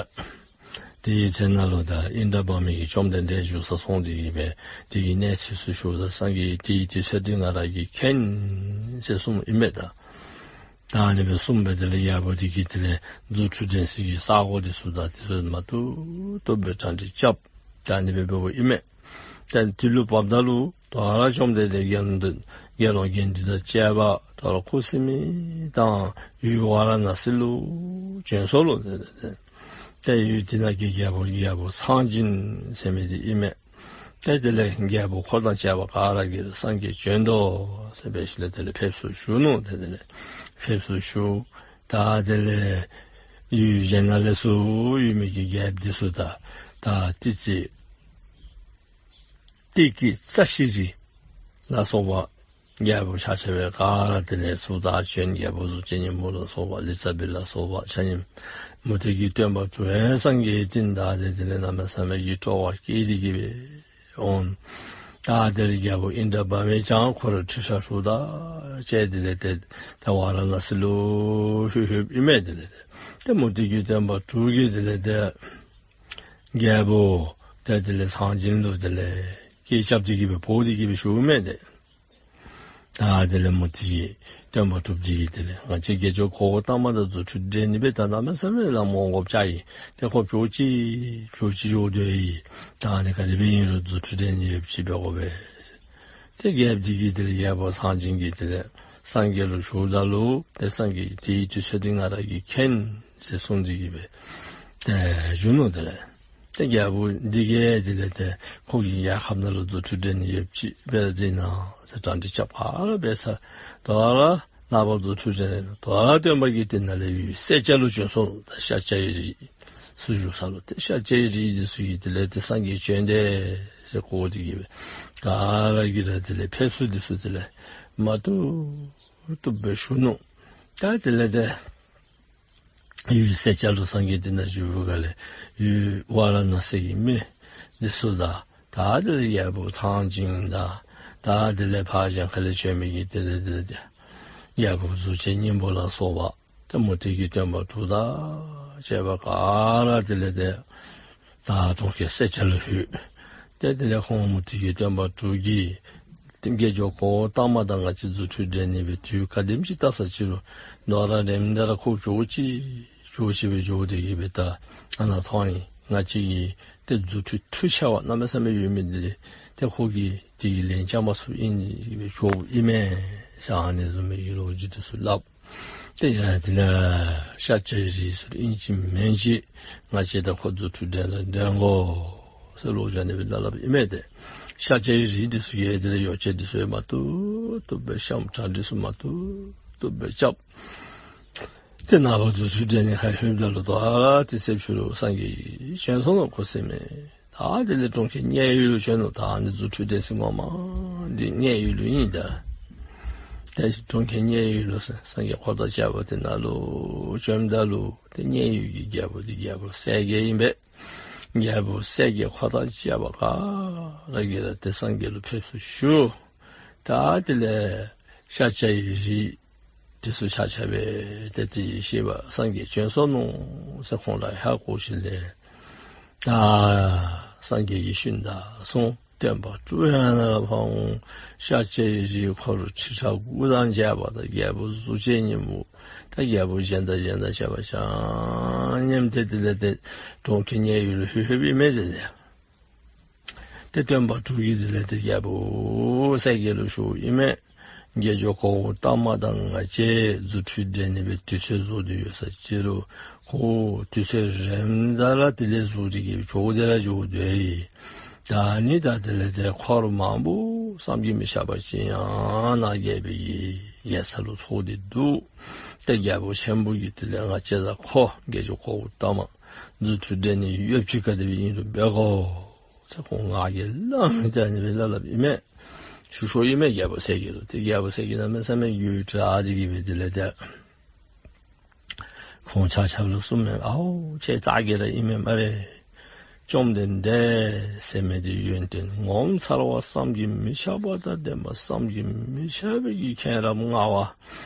དེའི་ཚེ་ནང་ལུ་ད་ཨིནྡྲ་བྷ་མི་གིས་བཅོམ་ལྡན་འདས་བཞུགས་སར་སོང་སྟེ་གི་སྦེ་དེ་གི་གནས་ཚུལ་ཚུ་ཞུཝ་ད་སངས་རྒྱས་ཀྱིས་དེའི་དུས་ཚོད་འདི་ང་ར་གིས་མཁྱེན་ཟེར་གསུངམ་ཨིན་མས། ད་ད་ཨ་ནི་སྦེ་གསུངས་པའི་དེ་ལས་རྒྱལ་པོ་དེ་གིས་དེ་ལས་རྫུ་འཕྲུལ་འགྲན་སའི་གི་ས་གོ་འདི་ཚུ་ད་དེ་ཚུ་མ་བཏུབ་བཏུབ་སྦེ་གྲ་སྒྲིག་རྐྱབ། ད་ཨ་ནི་སྦེ་འབདཝ་ཨིན་མས། ད་དེ་ལུ་བབ་ད་ལུ་དོ་རུང་བཅོམ་ལྡན་འདས་དགེ་སློང་དགེ་སློང་དགེ་འདུན་དང་བཅས་པ་དོ་རུང་ཁུ་སིམ་མེ་དང་ཡུལ་ཝཱ་ར་ཎ་སི་ལུ་བྱོན་སོ་ལོ། ཏེ་ཡུལ་དེ་ནང་གི་རྒྱལ་པོ་རྒྱལ་པོ་ཚངས་སྦྱིན་ཟེར་མི་འདི་ཨིན་མས། ཏེ་དེ་ལས་རྒྱལ་པོ་འཁོར་དང་བཅས་པ་ག་ར་གིས་སངས་རྒྱས་བྱོན་དོ་ཟེར་སྦེ་ཞུ་ལས་དེ་ལས་ཕེབས་བསུ་ཞུ་ནུག། ཏེ་དེ་ལས་ཕེབས་བསུ་ཞུ། ད་དེ་ལས་ཡུལ་གཞན་ནང་ལས་ཚུར་ཡོད་མི་གི་རྒྱལཔོ་འདི་ཚུ་ད་ད་ཏི་ཙི་ ཏི་ཀི་རྩ་ཤེས་རིགས་ལ་སོགས་པ་རྒྱལ་པོ་ཆ་ཁྱབ་ག་ར་དེ་ལས་ཚུར་ད་བྱོན། རྒྱལ་པོ་གཟུགས་ཅན་སྙིང་པོ་ལ་སོགས་པ་ལི་ཙ་བི་ལ་སོགས་པ་ཆ་མཉམ་མུ་སྟེགས་ཀྱི་སྟོན་པ་དྲུག་ཡང་སངས་རྒྱས་ཀྱི་རྟིང་བདའ་སྟེ་དེ་ལས་གནམ་མེད་ས་མེད་ཀྱི་སྤྲོ་བ་སྐྱེས་ཏེ་གི་སྦེ་འོང་། ད་དེ་ལས་རྒྱལ་པོ་ཨིནྡྲ་བྷ་མི་ཀྱང་ཁོ་ར་ཁྲི་ཕྲག་དྲུག་དང་བཅས་དེ་ལས་ཏེ་ཏེ་ཝཱ་ར་ཎ་སི་ལུ་ལྷོད་ལྷོདཔ་ཨིན་མས། དེ་ལས་ཏེ་མུ་སྟེགས་ཀྱི་སྟོན་པ་དྲུག་གིས་དེ་ལས་ཏེ་རྒྱལ་པོ་ཏེ་དེ་ལས་ཚངས་བྱིན་ལུ་དེ་ལས་སྐད་རྐྱབ་སྟེ་གི་སྦེ་འབོ་སྟེ་གི་སྦེ་ཞུཝ་མས་ཏེ། ད་དེ་ལས་མུ་སྟེགས་ཀྱི་སྟོན་པ་དྲུག་འདི་གིས་དེ་ལས་ང་བཅས་དགེ་སྦྱོར་གོའུ་ཏ་མ་དང་རྫུ་འཕྲུལ་འགྲན་ནི་སྦེ་ད་གནམ་མེད་ས་མེད་ལ་མོ་གོ་བཅའ་ཡི། ཏེ་ཁོ་བྱོག་ཅི་བྱོག་ཅི་བྱོག་སྡོད་ཡི། ད་ཨ་ནི་ག་དེ་སྦེ་ཨིན་རུང་རྫུ་འཕྲུལ་འགྲན་ནི་ཡོདཔ་ཅིག་འབད་དགོ་པས། ཏེ་རྒྱལཔོ་འདི་གིས་དེ་ལས་རྒྱལ་པོ་ཚངས་བྱིན་གྱིས་དེ་ལས་སངས་རྒྱས་ལུ་ཞུཝ་ད་ལུ་ཏེ་སངས་རྒྱས་ཀྱིས་དེའི་དུས་ཚོད་འདི་ང་ར་གིས་མཁྱེན་ཟེར་གསུངས་ཏེ་གི་སྦེ་ཏེ་བཞུགས་ནུག། དེ་ལས་ཏེ་རྒྱལཔོ་འདི་གིས་དེ་ལས་ཏེ་ཁོ་གི་རྒྱལ་ཁབ་ནང་ལུ་རྫུ་འཕྲུལ་འགྲན་ནི་ཡོདཔ་ཅིག་འབད་ར་འཛིན་གནང་ཟེར་གྲ་སྒྲིག་རྐྱབ་ག་ར་འབད་ཚར། དོ་རུང་ནངས་པ་རྫུ་འཕྲུལ་འགྲན་ནི་དོ་རུང་སྟོན་པ་གི་རྟིང་ནང་ལས་ཡུལ་སེར་སྐྱ་ལུ་བྱོན་སོང་ནུག། ད་ཤཱཀྱ་ཡི་རིགས་ཚུ་བཞུགས་ས་ལུ་ཏེ་ཤཱཀྱ་ཡི་རིགས་འདི་ཚུ་གིས་དེ་ལས་ཏེ་སངས་རྒྱས་བྱོན་དེས་ཟེར་གོ་སྟེ་གི་སྦེ་ག་ར་གིས་ར་དེ་ལས་ཕེབས་བསུ་འདི་ཚུ་དེ་ལས་མ་བཏུབ་བཏུབ་སྦེ་ཞུ་ནུག། ད་དེ་ལས་ཏེ་ཡུལ་སེར་སྐྱ་ལུ་སངས་རྒྱས་འདི་ནང་བཞུགས་པའི་སྒང་ལས་ཡུལ་ཝཱ་ར་ཎ་སི་གི་མི་འདི་ཚུ་དང་ད་དེ་ལས་རྒྱལ་པོ་ཚངས་བྱིན་དང་ད་དེ་ལས་ཕར་གཞན་ཁ་ལས་བྱོན་མི་གི་དེ་ལས་དེ་ལས་ཏེ་རྒྱལ་པོ་གཟུགས་ཅན་སྙིང་པོ་ལ་སོགས་པ་ཏེ་མུ་སྟེགས་ཀྱི་སྟོན་པ་དྲུག་དང་བཅས་པ་ག་ར་དེ་ལས་ཏེ་ད་གྲོང་ཁྱེར་སེར་སྐྱ་ལུ་ལྷོད། ཏེ་དེ་ལས་ཁོང་མུ་སྟེགས་ཀྱི་སྟོན་པ་དྲུག་གིས་ཏེ་དགེ་སྦྱོར་གོའུ་ཏ་མ་དང་ང་བཅས་རྫུ་འཕྲུལ་འགྲན་ནི་སྦེ་དུས་ག་དེམ་ཅིག་བཏབ་ས་ཅི་རུང་ནོར་ར་རེམ་ད་ར་ཁོ་བྱོག་ཅི་བྱོག་ཅི་སྦེ་བྱོག་སྟེ་གི་སྦེ་ད་ཨ་ནཱ་ཐོན་ཡི། ང་བཅས་ཀྱི་ཏེ་རྫུ་འཕྲུལ་མཐུ་ཆེ་བ་གནམ་མེད་ས་མེད་ཡོད་མི་འདི་ཏེ་ཁོ་གིས་དེ་གི་ལན་རྐྱབ་མ་ཚུགས་ཨིན་སྦེ་བྱོགཔ་ཨིན་མས་ཟེར་ཨ་ནི་བཟུམ་མའི་གི་ལོ་རྒྱུས་འདི་ཚུ་སླབ། ཏེ་ཡ་དེ་ལས་ཤཱཀྱ་ཡི་རིགས་ཚུ་ཨིན་ཅི་མིན་ཅི་ང་བཅས་དང་ཁོ་རྫུ་འཕྲུལ་འགྲན་ར་འགྲན་དགོ་ཟེར་ལོག་ཅི་ཨ་ནི་སྦེ་སླབ་སླབ་ཨིན་མས་ཏེ། ཤཱཀྱ་ཡི་རིགས་འདི་ཚུ་གིས་དེ་ལས་ཡོ་བྱད་འདི་ཚུ་ཡང་མ་བཏུབ་བཏུབ་སྦེ་བཤམས། གྲ་སྒྲིག་ཚུ་མ་བཏུབ་བཏུབ་སྦེ་རྐྱབ། ཏེ་ནངས་པ་རྫུ་འཕྲུལ་འགྲན་ནི་ཁར་ལྷོདཔ་ད་ལུ་དོ་རུང་ཏེ་ཚེ་ཕྱི་རུ་སངས་རྒྱས་ཀྱིས་བྱོན་སོང་ནུག། ཁོ་ཟེར་མི་ད་དེ་ལས་གྲོང་ཁྱེར་མཉན་ཡོད་ལུ་བྱོན་ནུག། ད་ཨ་ནི་རྫུ་འཕྲུལ་འགྲན་ས་ངོ་མ་འདི་མཉན་ཡོད་ལུ་ཨིན། ད་ཏེ་གྲོང་ཁྱེར་མཉན་ཡོད་ལུ་སངས་རྒྱས་འཁོར་དང་བཅས་པ་དེ་ནང་ལུ་བྱོནམ་ད་ལུ་ཏེ་མཉན་ཡོད་ཀྱི་རྒྱལ་པོ་འདི་རྒྱལ་པོ་གསལ་རྒྱལ་ཨིན་པས། རྒྱལ་པོ་གསལ་རྒྱལ་འཁོར་དང་བཅས་པ་ག་ར་གིས་ར་ཏེ་སངས་རྒྱས་ལུ་ཕེབས་བསུ་ཞུ། ད་དེ་ལས་ཤཱཀྱ་ཡི་རིགས་འདི་ཚུ་ཆ་ཁྱབ་སྦེ་ཏེ་དེ་བཞིན་གཤེགས་པ་སངས་རྒྱས་བྱོན་སོང་ནུག་ཟེར་ཁོང་ར་ཧ་གོ་ཞིནམ་ལས་ད་སངས་རྒྱས་ཀྱིས་ཤུལ་ལུ་གསུངས། སྟོན་པ་དྲུག་ཡང་ནཱ་ལུ་ཕར་འོང་། ཤཱཀྱ་ཡི་རིགས་འཁོར་ཁྲི་ཕྲག་དགུ་དང་བཅས་པ་དང་རྒྱལ་པོ་གཟུགས་ཅན་སྙིང་པོ་ད་རྒྱལ་པོ་གཞན་དང་གཞན་དང་བཅས་པ་ཆ་མཉམ་ཏེ་དེ་ལས་ཏེ་གྲོང་ཁྱེར་མཉན་ཡོད་ལུ་ལྷོད་ལྷོདཔ་ཨིན་མས། དེ་ལས་ཏེ་སྟོན་པ་དྲུག་གིས་དེ་ལས་ཏེ་རྒྱལ་པོ་གསལ་རྒྱལ་ལུ་ཞུཝ་ཨིན་མས། དགེ་སྦྱོར་གོའུ་ཏ་མ་དང་ང་བཅས་རྫུ་འཕྲུལ་འགྲན་ནི་སྦེ་དུས་ཚོད་བཟོ་སྟེ་ཡོད་ས་ཅི་རུང་ཁོ་དུས་ཚོད་རེམ་ད་ར་དེ་ལས་བཟུང་སྟེ་གི་བྱོག་སྟེ་ར་བྱོག་སྡོད་ཡི། ད་ཨ་ནི་ད་དེ་ལས་ཏེ་འཁོར་མང་པོ་བསམ་གྱིས་མི་ཁྱབ་པ་ཅིག་ཡང་ནཱ་རྒྱལ་པོའི་གི་རྒྱལ་ས་ལུ་ཚོགས་ཏེ་འདུག། ཏེ་རྒྱལ་པོ་ཆེན་པོ་གིས་དེ་ལས་ང་བཅས་དང་ཁོ་དགེ་སྦྱོར་གོའུ་ཏ་མ་རྫུ་འཕྲུལ་འགྲན་ནི་ཡོདཔ་ཅིག་ག་དེ་སྦེ་ཨིན་རུང་འབད་དགོ་ཟེར་ཁོང་ང་རྒྱལ་ལངས་ཏེ་ཨ་ནི་སྦེ་སླབ་སླབ་ཨིན་མས། ཞུ་ཞུཝ་ཨིན་མས་རྒྱལ་པོ་གསལ་རྒྱལ་ལུ། ཏེ་རྒྱལ་པོ་གསལ་རྒྱལ་གནམ་མེད་ས་མེད་རྒྱུད་དྲག་སྟེ་གི་སྦེ་དེ་ལས་ཏེ་ཁོང་ཆ་ཁྱབ་ལུ་གསུངམ་མས། ཨའོ་ཁྱེད་ཙ་གི་ར་ཨིན་མས་སྨ་རེ། བཅོམ་ལྡན་འདས་ཟེར་མི་འདི་ཡོན་ཏན་ངོ་མཚར་བ་བསམ་གྱིས་མི་ཁྱབ་པ་དང་ལྡན་པ་བསམ་གྱིས་མི་ཁྱབ་པའི་གི་མཁྱེན་རབ་མངའ་བ་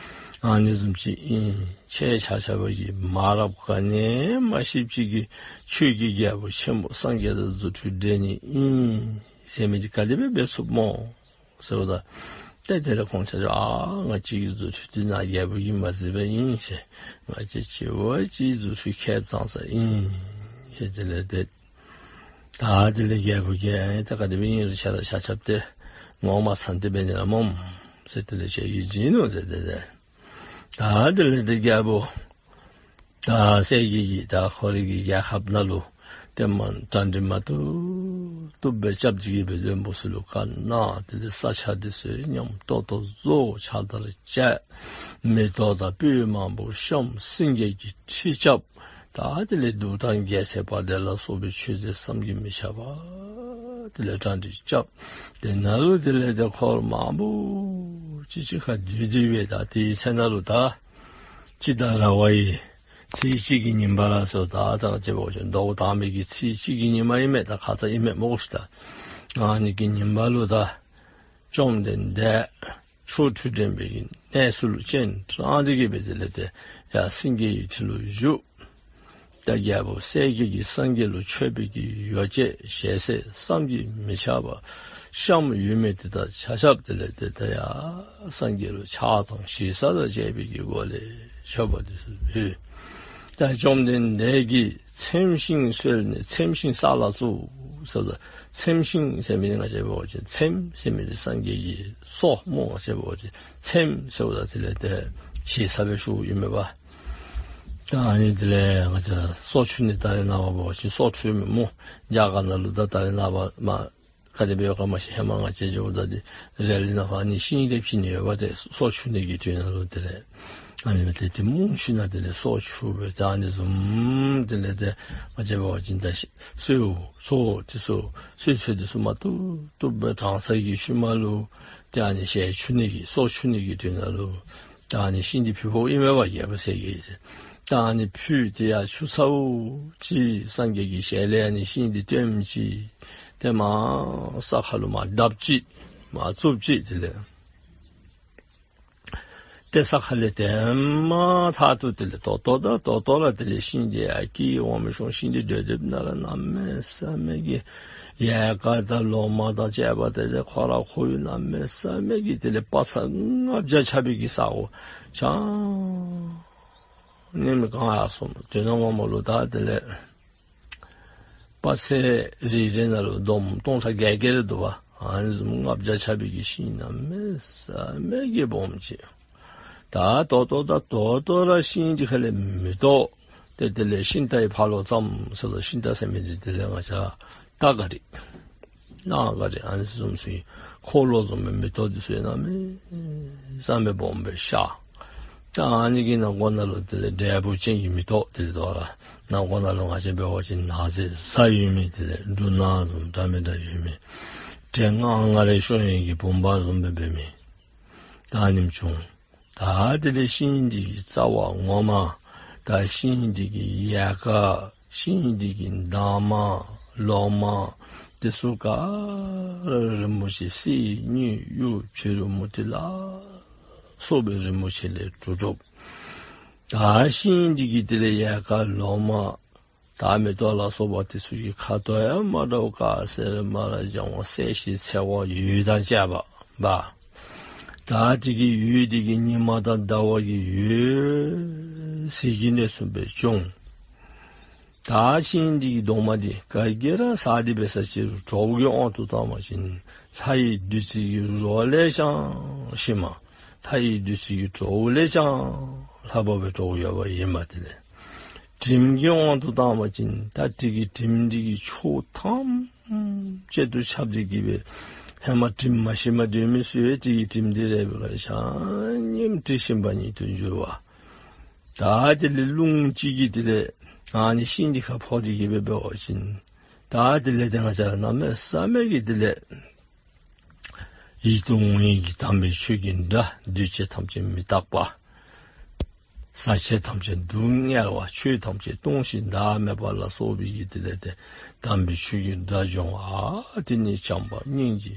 ཨ་ནི་བཟུམ་ཅིག་ཨིན། ཁྱེད་ཆ་ཁྱབ་ཀྱིས་མ་རབས་ག་ནི་མ་ཤེསཔ་ཅིག་གིས་ཆོས་ཀྱི་རྒྱལ་པོ་ཆེན་པོ་སངས་རྒྱས་དང་རྫུ་འཕྲུལ་འགྲན་ནི་ཨིན་ཟེར་མི་འདི་ག་དེ་སྦེ་འབད་ཚུགས་སྨོ་ཟེརཝ་ད། ཏེ་དེ་ལས་ཁོང་ཆ་ཁྱབ་ཨ་ང་བཅས་ཀྱིས་རྫུ་འཕྲུལ་འདི་ནཱ་རྒྱལ་པོ་གིས་མ་གཟིགས་པས་ཨིན་ཟེར། ང་བཅས་གཅིག་བ་གཅིག་རྫུ་འཕྲུལ་ཁྱད་ཙང་ཙ་ཨིན་ཟེར། དེ་ལས་ཏེ་ད་དེ་ལས་རྒྱལ་པོ་གིས་ཨེ་ད་ག་དེ་སྦེ་ཨིན་རུང་ཁྱེད་ར་ཆ་ཁྱབ་ཏེ་ངོ་མ་ཚ་སྟེ་འབད་ནི་ལགས་སྨོ་ཟེར་དེ་ལས་ཁྱེད་ཀྱིས་བྱིན་ནོ་ཟེར། ཏེ་ཏེ་ད་དེ་ལས་ཏེ་རྒྱལ་པོ་ད་གསལ་རྒྱལ་གྱིས་ད་ཁོ་རའི་གི་རྒྱལ་ཁབ་ནང་ལུ་ཏེ་མ་གྲ་སྒྲིག་མ་བཏུབ་བཏུབ་སྦེ་རྐྱབ་སྟེ་གི་སྦེ་བློན་པོ་ཚུ་ལུ་བཀའ་གནང་། དེ་ལས་ས་ཆ་འདི་ཚུ་ཉམས་ཏོག་ཏོ་བཟོ། ཕྱག་དར་བཅད། མེ་ཏོག་དང་སྤོས་མང་པོ་བཤམས། སེང་གེ་གི་ཁྲི་རྐྱབ། ད་དེ་ལས་གདུགས་དང་རྒྱལ་མཚན་དཔལ་ལྡན་ལ་སོགས་པའི་མཆོད་རྫས་བསམ་གྱིས་མི་ཁྱབ་པ་ དེ་ལས་གྲ་སྒྲིག་རྐྱབ། དེ་ནང་ལུ་དེ་ལས་ཏེ་འཁོར་མང་པོ་ཅིག་གཅིག་ཁར་འདུས་ཏེ་སྦེ་ད་དེའི་ཚེ་ནང་ལུ་ད་དཔྱིད་ཟླ་ར་བའི་ཚེས་གཅིག་གི་ཉིནམ་ལ་སོགས་ད་ད་ཅི་འབད་བ་ཅིན་ཟླཝ་དང་པའི་གི་ཚེས་གཅིག་གི་ཉིནམ་ཨིན་མས། ད་ཁ་ཙ་ཨིན་མས་སྨོ་ཤིག། ད་ཨ་ནི་གི་ཉིནམ་ལུ་ད་བཅོམ་ལྡན་འདས་ཆོ་འཕྲུལ་འགྲན་པའི་གི་གནས་ཚུལ་ལུ་སྤྱན་དྲངས་ཏེ་གི་སྦེ་དེ་ལས་ཏེ་ཡར་སེང་གེའི་ཁྲི་ལུ་བཞུགས། ད་རྒྱལ་པོ་གསལ་རྒྱལ་གྱིས་སངས་རྒྱས་ལུ་མཆོད་པའི་གི་ཡོ་བྱད་ཞལ་ཟས་བསམ་གྱིས་མི་ཁྱབ་པ་བཤམས་ཡོད་མི་དེ་དག་ཆ་ཁྱབ་དེ་ལས་ཏེ་ད་ཡར་སངས་རྒྱས་ལུ་ཕྱག་དང་ཞེ་ས་དང་བཅས་པའི་གི་སྒོ་ལས་མཆོད་པ་དེ་ཚུ་ཕུལ། ད་བཅོམ་ལྡན་འདས་ཀྱིས་ཚེམས་ཤིང་གསོལ་ནས་ཚེམས་ཤིང་ས་ལ་བཙུགས་ཟེར། ཚེམས་ཤིང་ཟེར་མི་ང་བཅས་འབད་བ་ཅིན་ཚེམས་ཟེར་མི་དེ་སངས་རྒྱས་ཀྱི་སོ་སྨོ། ང་བཅས་འབད་བ་ཅིན་ཚེམས་ཟེརཝ་ད་དེ་ལས་ཏེ་ཞེ་ས་སྦེ་ཞུཝ་ཨིན་མས་པ། ད་ཨ་ནི་དེ་ལས་ང་བཅས་སོ་འཁྱུ་ནི་ད་རེས་ནངས་པ་འབད་བ་ཅིན་སོ་འཁྱུ་མི་སྨོ། རྒྱ་གར་ནང་ལུ་ད་ད་རེས་ནངས་པ་མ་ག་དེ་སྦེ་ཡོད་ག་མ་ཤེས། ཧེ་མ་ང་བཅས་འགྱོཝ་ད་དེ་རལ་གླིང་ནང་ཕར་ནི་ཤིང་རེ་བྱིན་ནི་ཡོདཔ་ཏེ་སོ་འཁྱུ་ནི་གི་དོན་ལུ། དེ་ལས་ཨ་ནི་སྦེ་ཏེ་དེ་རྨོ་ཞིནམ་དེ་ལས་སོ་འཁྱུ་སྦེ་ད་ཨ་ནི་བཟུམ་དེ་ལས་ཏེ་ང་བཅས་འབད་བ་ཅིན་ད་ཤི་གསོལཝ་ཚོགས་དེ་ཚུ་གསོལ་ཚོགས་དེ་ཚུ་མ་བཏུབ་བཏུབ་སྦེ་དྲངས་ཚར་བའི་ཤུལ་མ་ལུ་ཏེ་ཨ་ནི་ཞལ་འཁྱུ་ནི་གི་སོ་འཁྱུ་ནི་གི་དོན་ལུ་ད་ཨ་ནི་ཤིང་འདི་ཕུལ་ཕུལཝ་ཨིན་མས་པ། རྒྱལ་པོ་གསལ་རྒྱལ་གྱིས། ད་ཨ་ནི་ཕུལ་ཏེ་ཡར་འཁྱུ་ཚརཝ་ཅིག་སངས་རྒྱས་ཀྱི་ཞལ་ལས་ཨ་ནི་ཤིང་འདི་བཏོནམ་ཅིག་ཏེ་མར་ས་ཁ་ལུ་མར་བརྡབ་ཅི། མར་བཙུགས་ཅི། དེ་ལས་ཏེ་ས་ཁ་ལས་ཏེ་མར་ཐར་དོ། དེ་ལས་ད་ལྟོ་ད་ལྟོ་ལྟོ་ར་དེ་ལས་ཤིང་འདི་ཡར་སྐྱེ་འོང་མི་ཤོང་། ཤིང་འདི་སྡོད་སྡོདཔ་ནང་ར་གནམ་མེད་ས་མེད་ཀྱི་ཡལ་ག་དང་ལོ་མ་དང་བཅས་པ་དེ་ལས་ཁོ་ར་ཁོ་ཡུལ་གནམ་མེད་ས་མེད་ཀྱི་དེ་ལས་པ་ཚྭ་ལྔ་བརྒྱ་ཆགས་པའི་གི་ས་གོ་ཆ་མཉམ་གང་ཡར་སོང་། དེ་ནང་ངོ་མ་ལུ་ད་དེ་ལས་པ་ཚྭ་རེ་རེ་ནང་ལུ་འདོམ་སྟོང་ཕྲག་བརྒྱད་བརྒྱད་རེ་འདུག་པ། ཨ་ནི་བཟུམ་ལྔ་བརྒྱ་ཆགས་པའི་གི་ཤིང་གནམ་མེད་ས་མེད་ཀྱི་སྦོམ་ཅིག། ད་ད་ལྟོ་ད་ལྟོ་ལྟོ་ར་ཤིང་འདི་ཁ་ལས་མེ་ཏོག་ཏེ་དེ་ལས་ཤིང་རྟའི་ཕར་ལོགས་ཙམ་ཟེར་ལོ། ཤིང་རྟ་ཟེར་མི་འདི་དེ་ལས་ང་བཅས་རྟ་ག་རི་ནགས་ག་རི་ཨ་ནི་བཟུམ་ཚུ་འཁོར་ལོ་བཟུམ་མའི་མེ་ཏོག་འདི་ཚུ་གནམ་མེད་ས་མེད་སྦོམ་སྦེ་ཤར། ད་ཨ་ནི་གི་ནང་ཁོག་ནང་ལུ་དེ་ལས་འབྲས་བུ་ཅན་གྱི་མེ་ཏོག་དེ་ལས་དོ་ར་ནང་ཁོག་ནང་ལུ་ང་བཅས་འབད་བ་ཅིན་ནགས་ཚལ་བཟའ་ཡོད་མི་དེ་ལས་འབྲུ་སྣ་བཟུམ་འདྲ་མི་འདྲ་ཡོད་མི་དེ་ལས་ང་ང་རེ་ཤོང་ཡོད་ཀྱི་བུམ་པ་བཟུམ་སྦེ་འབད་མི་ད་ཨ་ནེམ་བྱུང་། ད་དེ་ལས་ཤིང་འདི་གི་རྩ་བ་ངོ་མ་ད་ཤིང་འདི་གི་ཡལ་ག་ཤིང་འདི་གི་འདབ་མ་ལོ་མ་དེ་ཚུ་ག་ར་རིན་པོ་ཆེ་གསེར་དངུལ་གཡུ་བྱུ་རུ་མུ་ཏིག་ལ་སོགས་པའི་རིན་པོ་ཆེ་ལས་གྲུབ་གྲུབ། ད་ཤིང་འདི་གི་དེ་ལས་ཡལ་ག་ལོ་མ་ད་མེ་ཏོག་ལ་སོགས་པ་དེ་ཚུ་གི་ཁ་དོག་ཡང་མ་འདྲཝ་དཀར་སེར་དམར་ལྗང་བ་སེར་ཞིང་ཚལ་བ་འོད་དང་བཅས་པ་འབར། ད་དེ་གི་འོད་དེ་གིས་ཉི་མ་དང་ཟླ་བ་གི་འོད་ཟེར་གྱི་ནང་བཟུམ་སྦེ་བྱུང་། ད་ཤིང་འདི་གི་གདོང་མ་འདི་ག་གིས་ར་ཟ་སྟེ་འབད་ས་ཅི་རུང་གྲོགས་ཀྱི་དབང་དུ་བཏང་བ་ཅིན་ལྷ་ཡི་བདུད་རྩི་གི་རོ་ལས་ཀྱང་ཞིམ་མ། ལྷ་ཡི་བདུད་རྩི་གི་དྲོ་བ་ལས་ཀྱང་ལྷག་པ་སྦེ་དྲོ་བ་ཡོདཔ་ཨིན་མས། དེ་ལས་དྲིམ་གྱི་དབང་དུ་བཏང་བ་ཅིན་ད་དེ་གི་དྲིམ་འདི་གིས་ཕྱོགས་ཐམས་ཅད་དུ་ཁྱབ་སྟེ་གི་སྦེ་ཧེ་མ་དྲིམ་མ་ཤེས་མ་སྡོད་མི་ཚུ་ཡང་དེ་གི་དྲིམ་འདི་རེག་པའི་ཁར་ཆ་མཉམ་དྲི་ཞིམ་པ་ཉིད་དུ་འགྱུར་བ། ད་དེ་ལས་རླུང་གཅིག་གིས་དེ་ལས་ཨ་ནི་ཤིང་འདི་ཁར་ཕོག་སྟེ་གི་སྦེ་འབད་བ་ཅིན་ད་དེ་ལས་ཏེ་ང་བཅས་ར་གནམ་མེད་ས་མེད་ཀྱི་དེ་ལས་ཡིད་དུ་འོང་བའི་གི་དམ་པའི་ཆོས་ཀྱི་སྒྲ་འདུས་བྱས་ཐམས་ཅད་མི་རྟག་པ། ཟག་བཅས་ཐམས་ཅད་སྡུག་བསྔལ་བ། ཆོས་ཐམས་ཅད་སྟོང་ཞིང་བདག་མེད་པ་ལ་སོགས་པའི་གི་དེ་ལས་ཏེ་དམ་པའི་ཆོས་ཀྱི་སྒྲ་འབྱུང་བ། དེ་ནས་བྱམས་པ་སྙིང་རྗེ་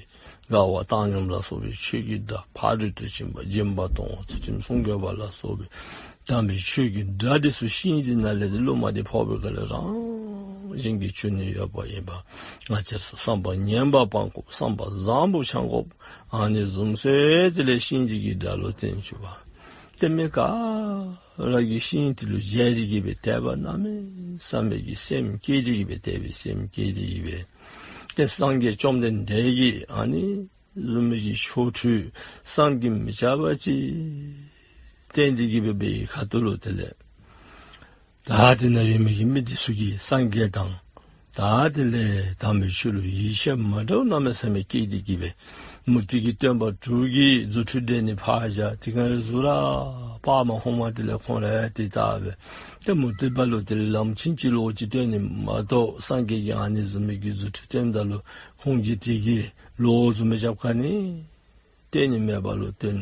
དགའ་བ་བཏང་སྙོམས་ལ་སོགས་པའི་ཆོས་ཀྱི་སྒྲ། ཕ་རོལ་ཏུ་ཕྱིན་པ་སྦྱིན་པ་གཏོང་བ་ཚུལ་ཁྲིམས་སྲུང་སྐྱོབ་པ་ལ་སོགས་པའི་དམ་པའི་ཆོས་ཀྱི་སྒྲ་འདི་ཚུ་ཤིང་འདི་ནང་ལས་ཏེ་རླུང་མ་འདི་ཕོག་པའི་སྒང་ལས་རང་བཞིན་གྱིས་འཁྱུ་ནི་ཡོདཔ་ཨིན་པས། ང་བཅས་ཚུ་བསམ་པ་ངན་པ་སྤང་དགོ། བསམ་པ་བཟང་པོ་འཆང་དགོ། ཨ་ནི་བཟུམ་ཚུ་དེ་ལས་ཤིང་འདི་གི་སྒྲ་ལུ་བརྟེན་བཅུག་པ། ཏེ་མི་ག་ར་གིས་ཤིང་འདི་ལུ་མཇལ་ཏེ་གི་སྦེ་དད་པ་གནམ་མེད་ས་མེད་ཀྱི་སེམས་བསྐྱེད་དེ་གི་སྦེ་དད་པའི་སེམས་བསྐྱེད་དེ་གི་སྦེ་ཏེ་སངས་རྒྱས་བཅོམ་ལྡན་འདས་ཀྱིས་ཨ་ནི་བཟུམ་མའི་གི་ཆོ་འཕྲུལ་བསམ་གྱིས་མི་ཁྱབ་པ་ཅིག་བསྟན་ཏེ་གི་སྦེ་འབད་བའི་ཁ་ཐུག་ལུ་དེ་ལས་ད་དེ་ནང་ཡོད་མི་གི་མི་འདི་ཚུ་གིས་སངས་རྒྱས་དང་ ད་དེ་ལས་དམ་པའི་ཆོས་ལུ་ཡིད་ཆེས་མ་འདྲཝ་གནམ་མེད་ས་མེད་སྐྱེས་ཏེ་གི་སྦེ་མུ་སྟེགས་ཀྱི་སྟོན་པ་དྲུག་གིས་རྫུ་འཕྲུལ་འགྲན་ནི་ཕར་བཞག། དེ་ག་ར་གཟུགས་ར་དཔའ་མ་ཧོ་མ་དེ་ལས་ཁོང་ར་དེ་ལྟ་སྦེ་ཏེ་མུ་སྟེགས་པ་ལུ་དེ་ལས་ལམ་ཕྱིན་ཅི་ལོག་ཅི་སྟོན་ནི་མ་གཏོགས་སངས་རྒྱས་ཀྱིས་ཨ་ནི་བཟུམ་མའི་གི་རྫུ་འཕྲུལ་སྟོནམ་ད་ལུ་ཁོང་གིས་དེ་གི་ལོག་བཟུམ་སྦེ་རྐྱབ་ག་ནི་སྟོན་ནི་མེད་པ་ལུ་བརྟེན།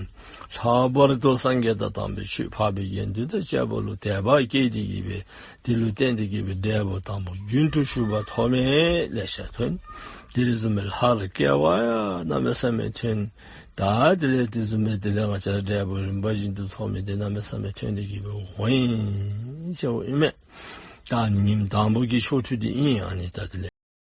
ལྷག་པར་དུ་སངས་རྒྱས་དང་དམ་པའི་ཆོས་འཕགས་པའི་དགེ་འདུན་དང་བཅས་པ་ལུ་དད་པ་སྐྱེས་ཏེ་གི་སྦེ་དེ་ལུ་བརྟེན་ཏེ་གི་སྦེ་འབྲས་བུ་དང་པོ་རྒྱུན་དུ་ཞུགས་པ་ཐོབ་མི་ལེ་ཤ་ཐོན། དེ་བཟུམ་སྦེ་ལྷར་སྐྱེ་བ་ཡང་གནམ་མེད་ས་མེད་ཐོན། ད་དེ་ལས་དེ་བཟུམ་སྦེ་དེ་ལས་ང་བཅས་ར་འབྲས་བུ་རིམ་པ་བཞིན་དུ་ཐོབ་མི་དེ་གནམ་མེད་ས་མེད་ཐོན་ཏེ་གི་སྦེ་འོང་ཡི་ཟེརཝ་ཨིན་མས། ད་ཉིནམ་དང་པོ་གི་ཆོ་འཕྲུལ་འདི་ཨིན། ཨ་ནི་ད་དེ་ལས་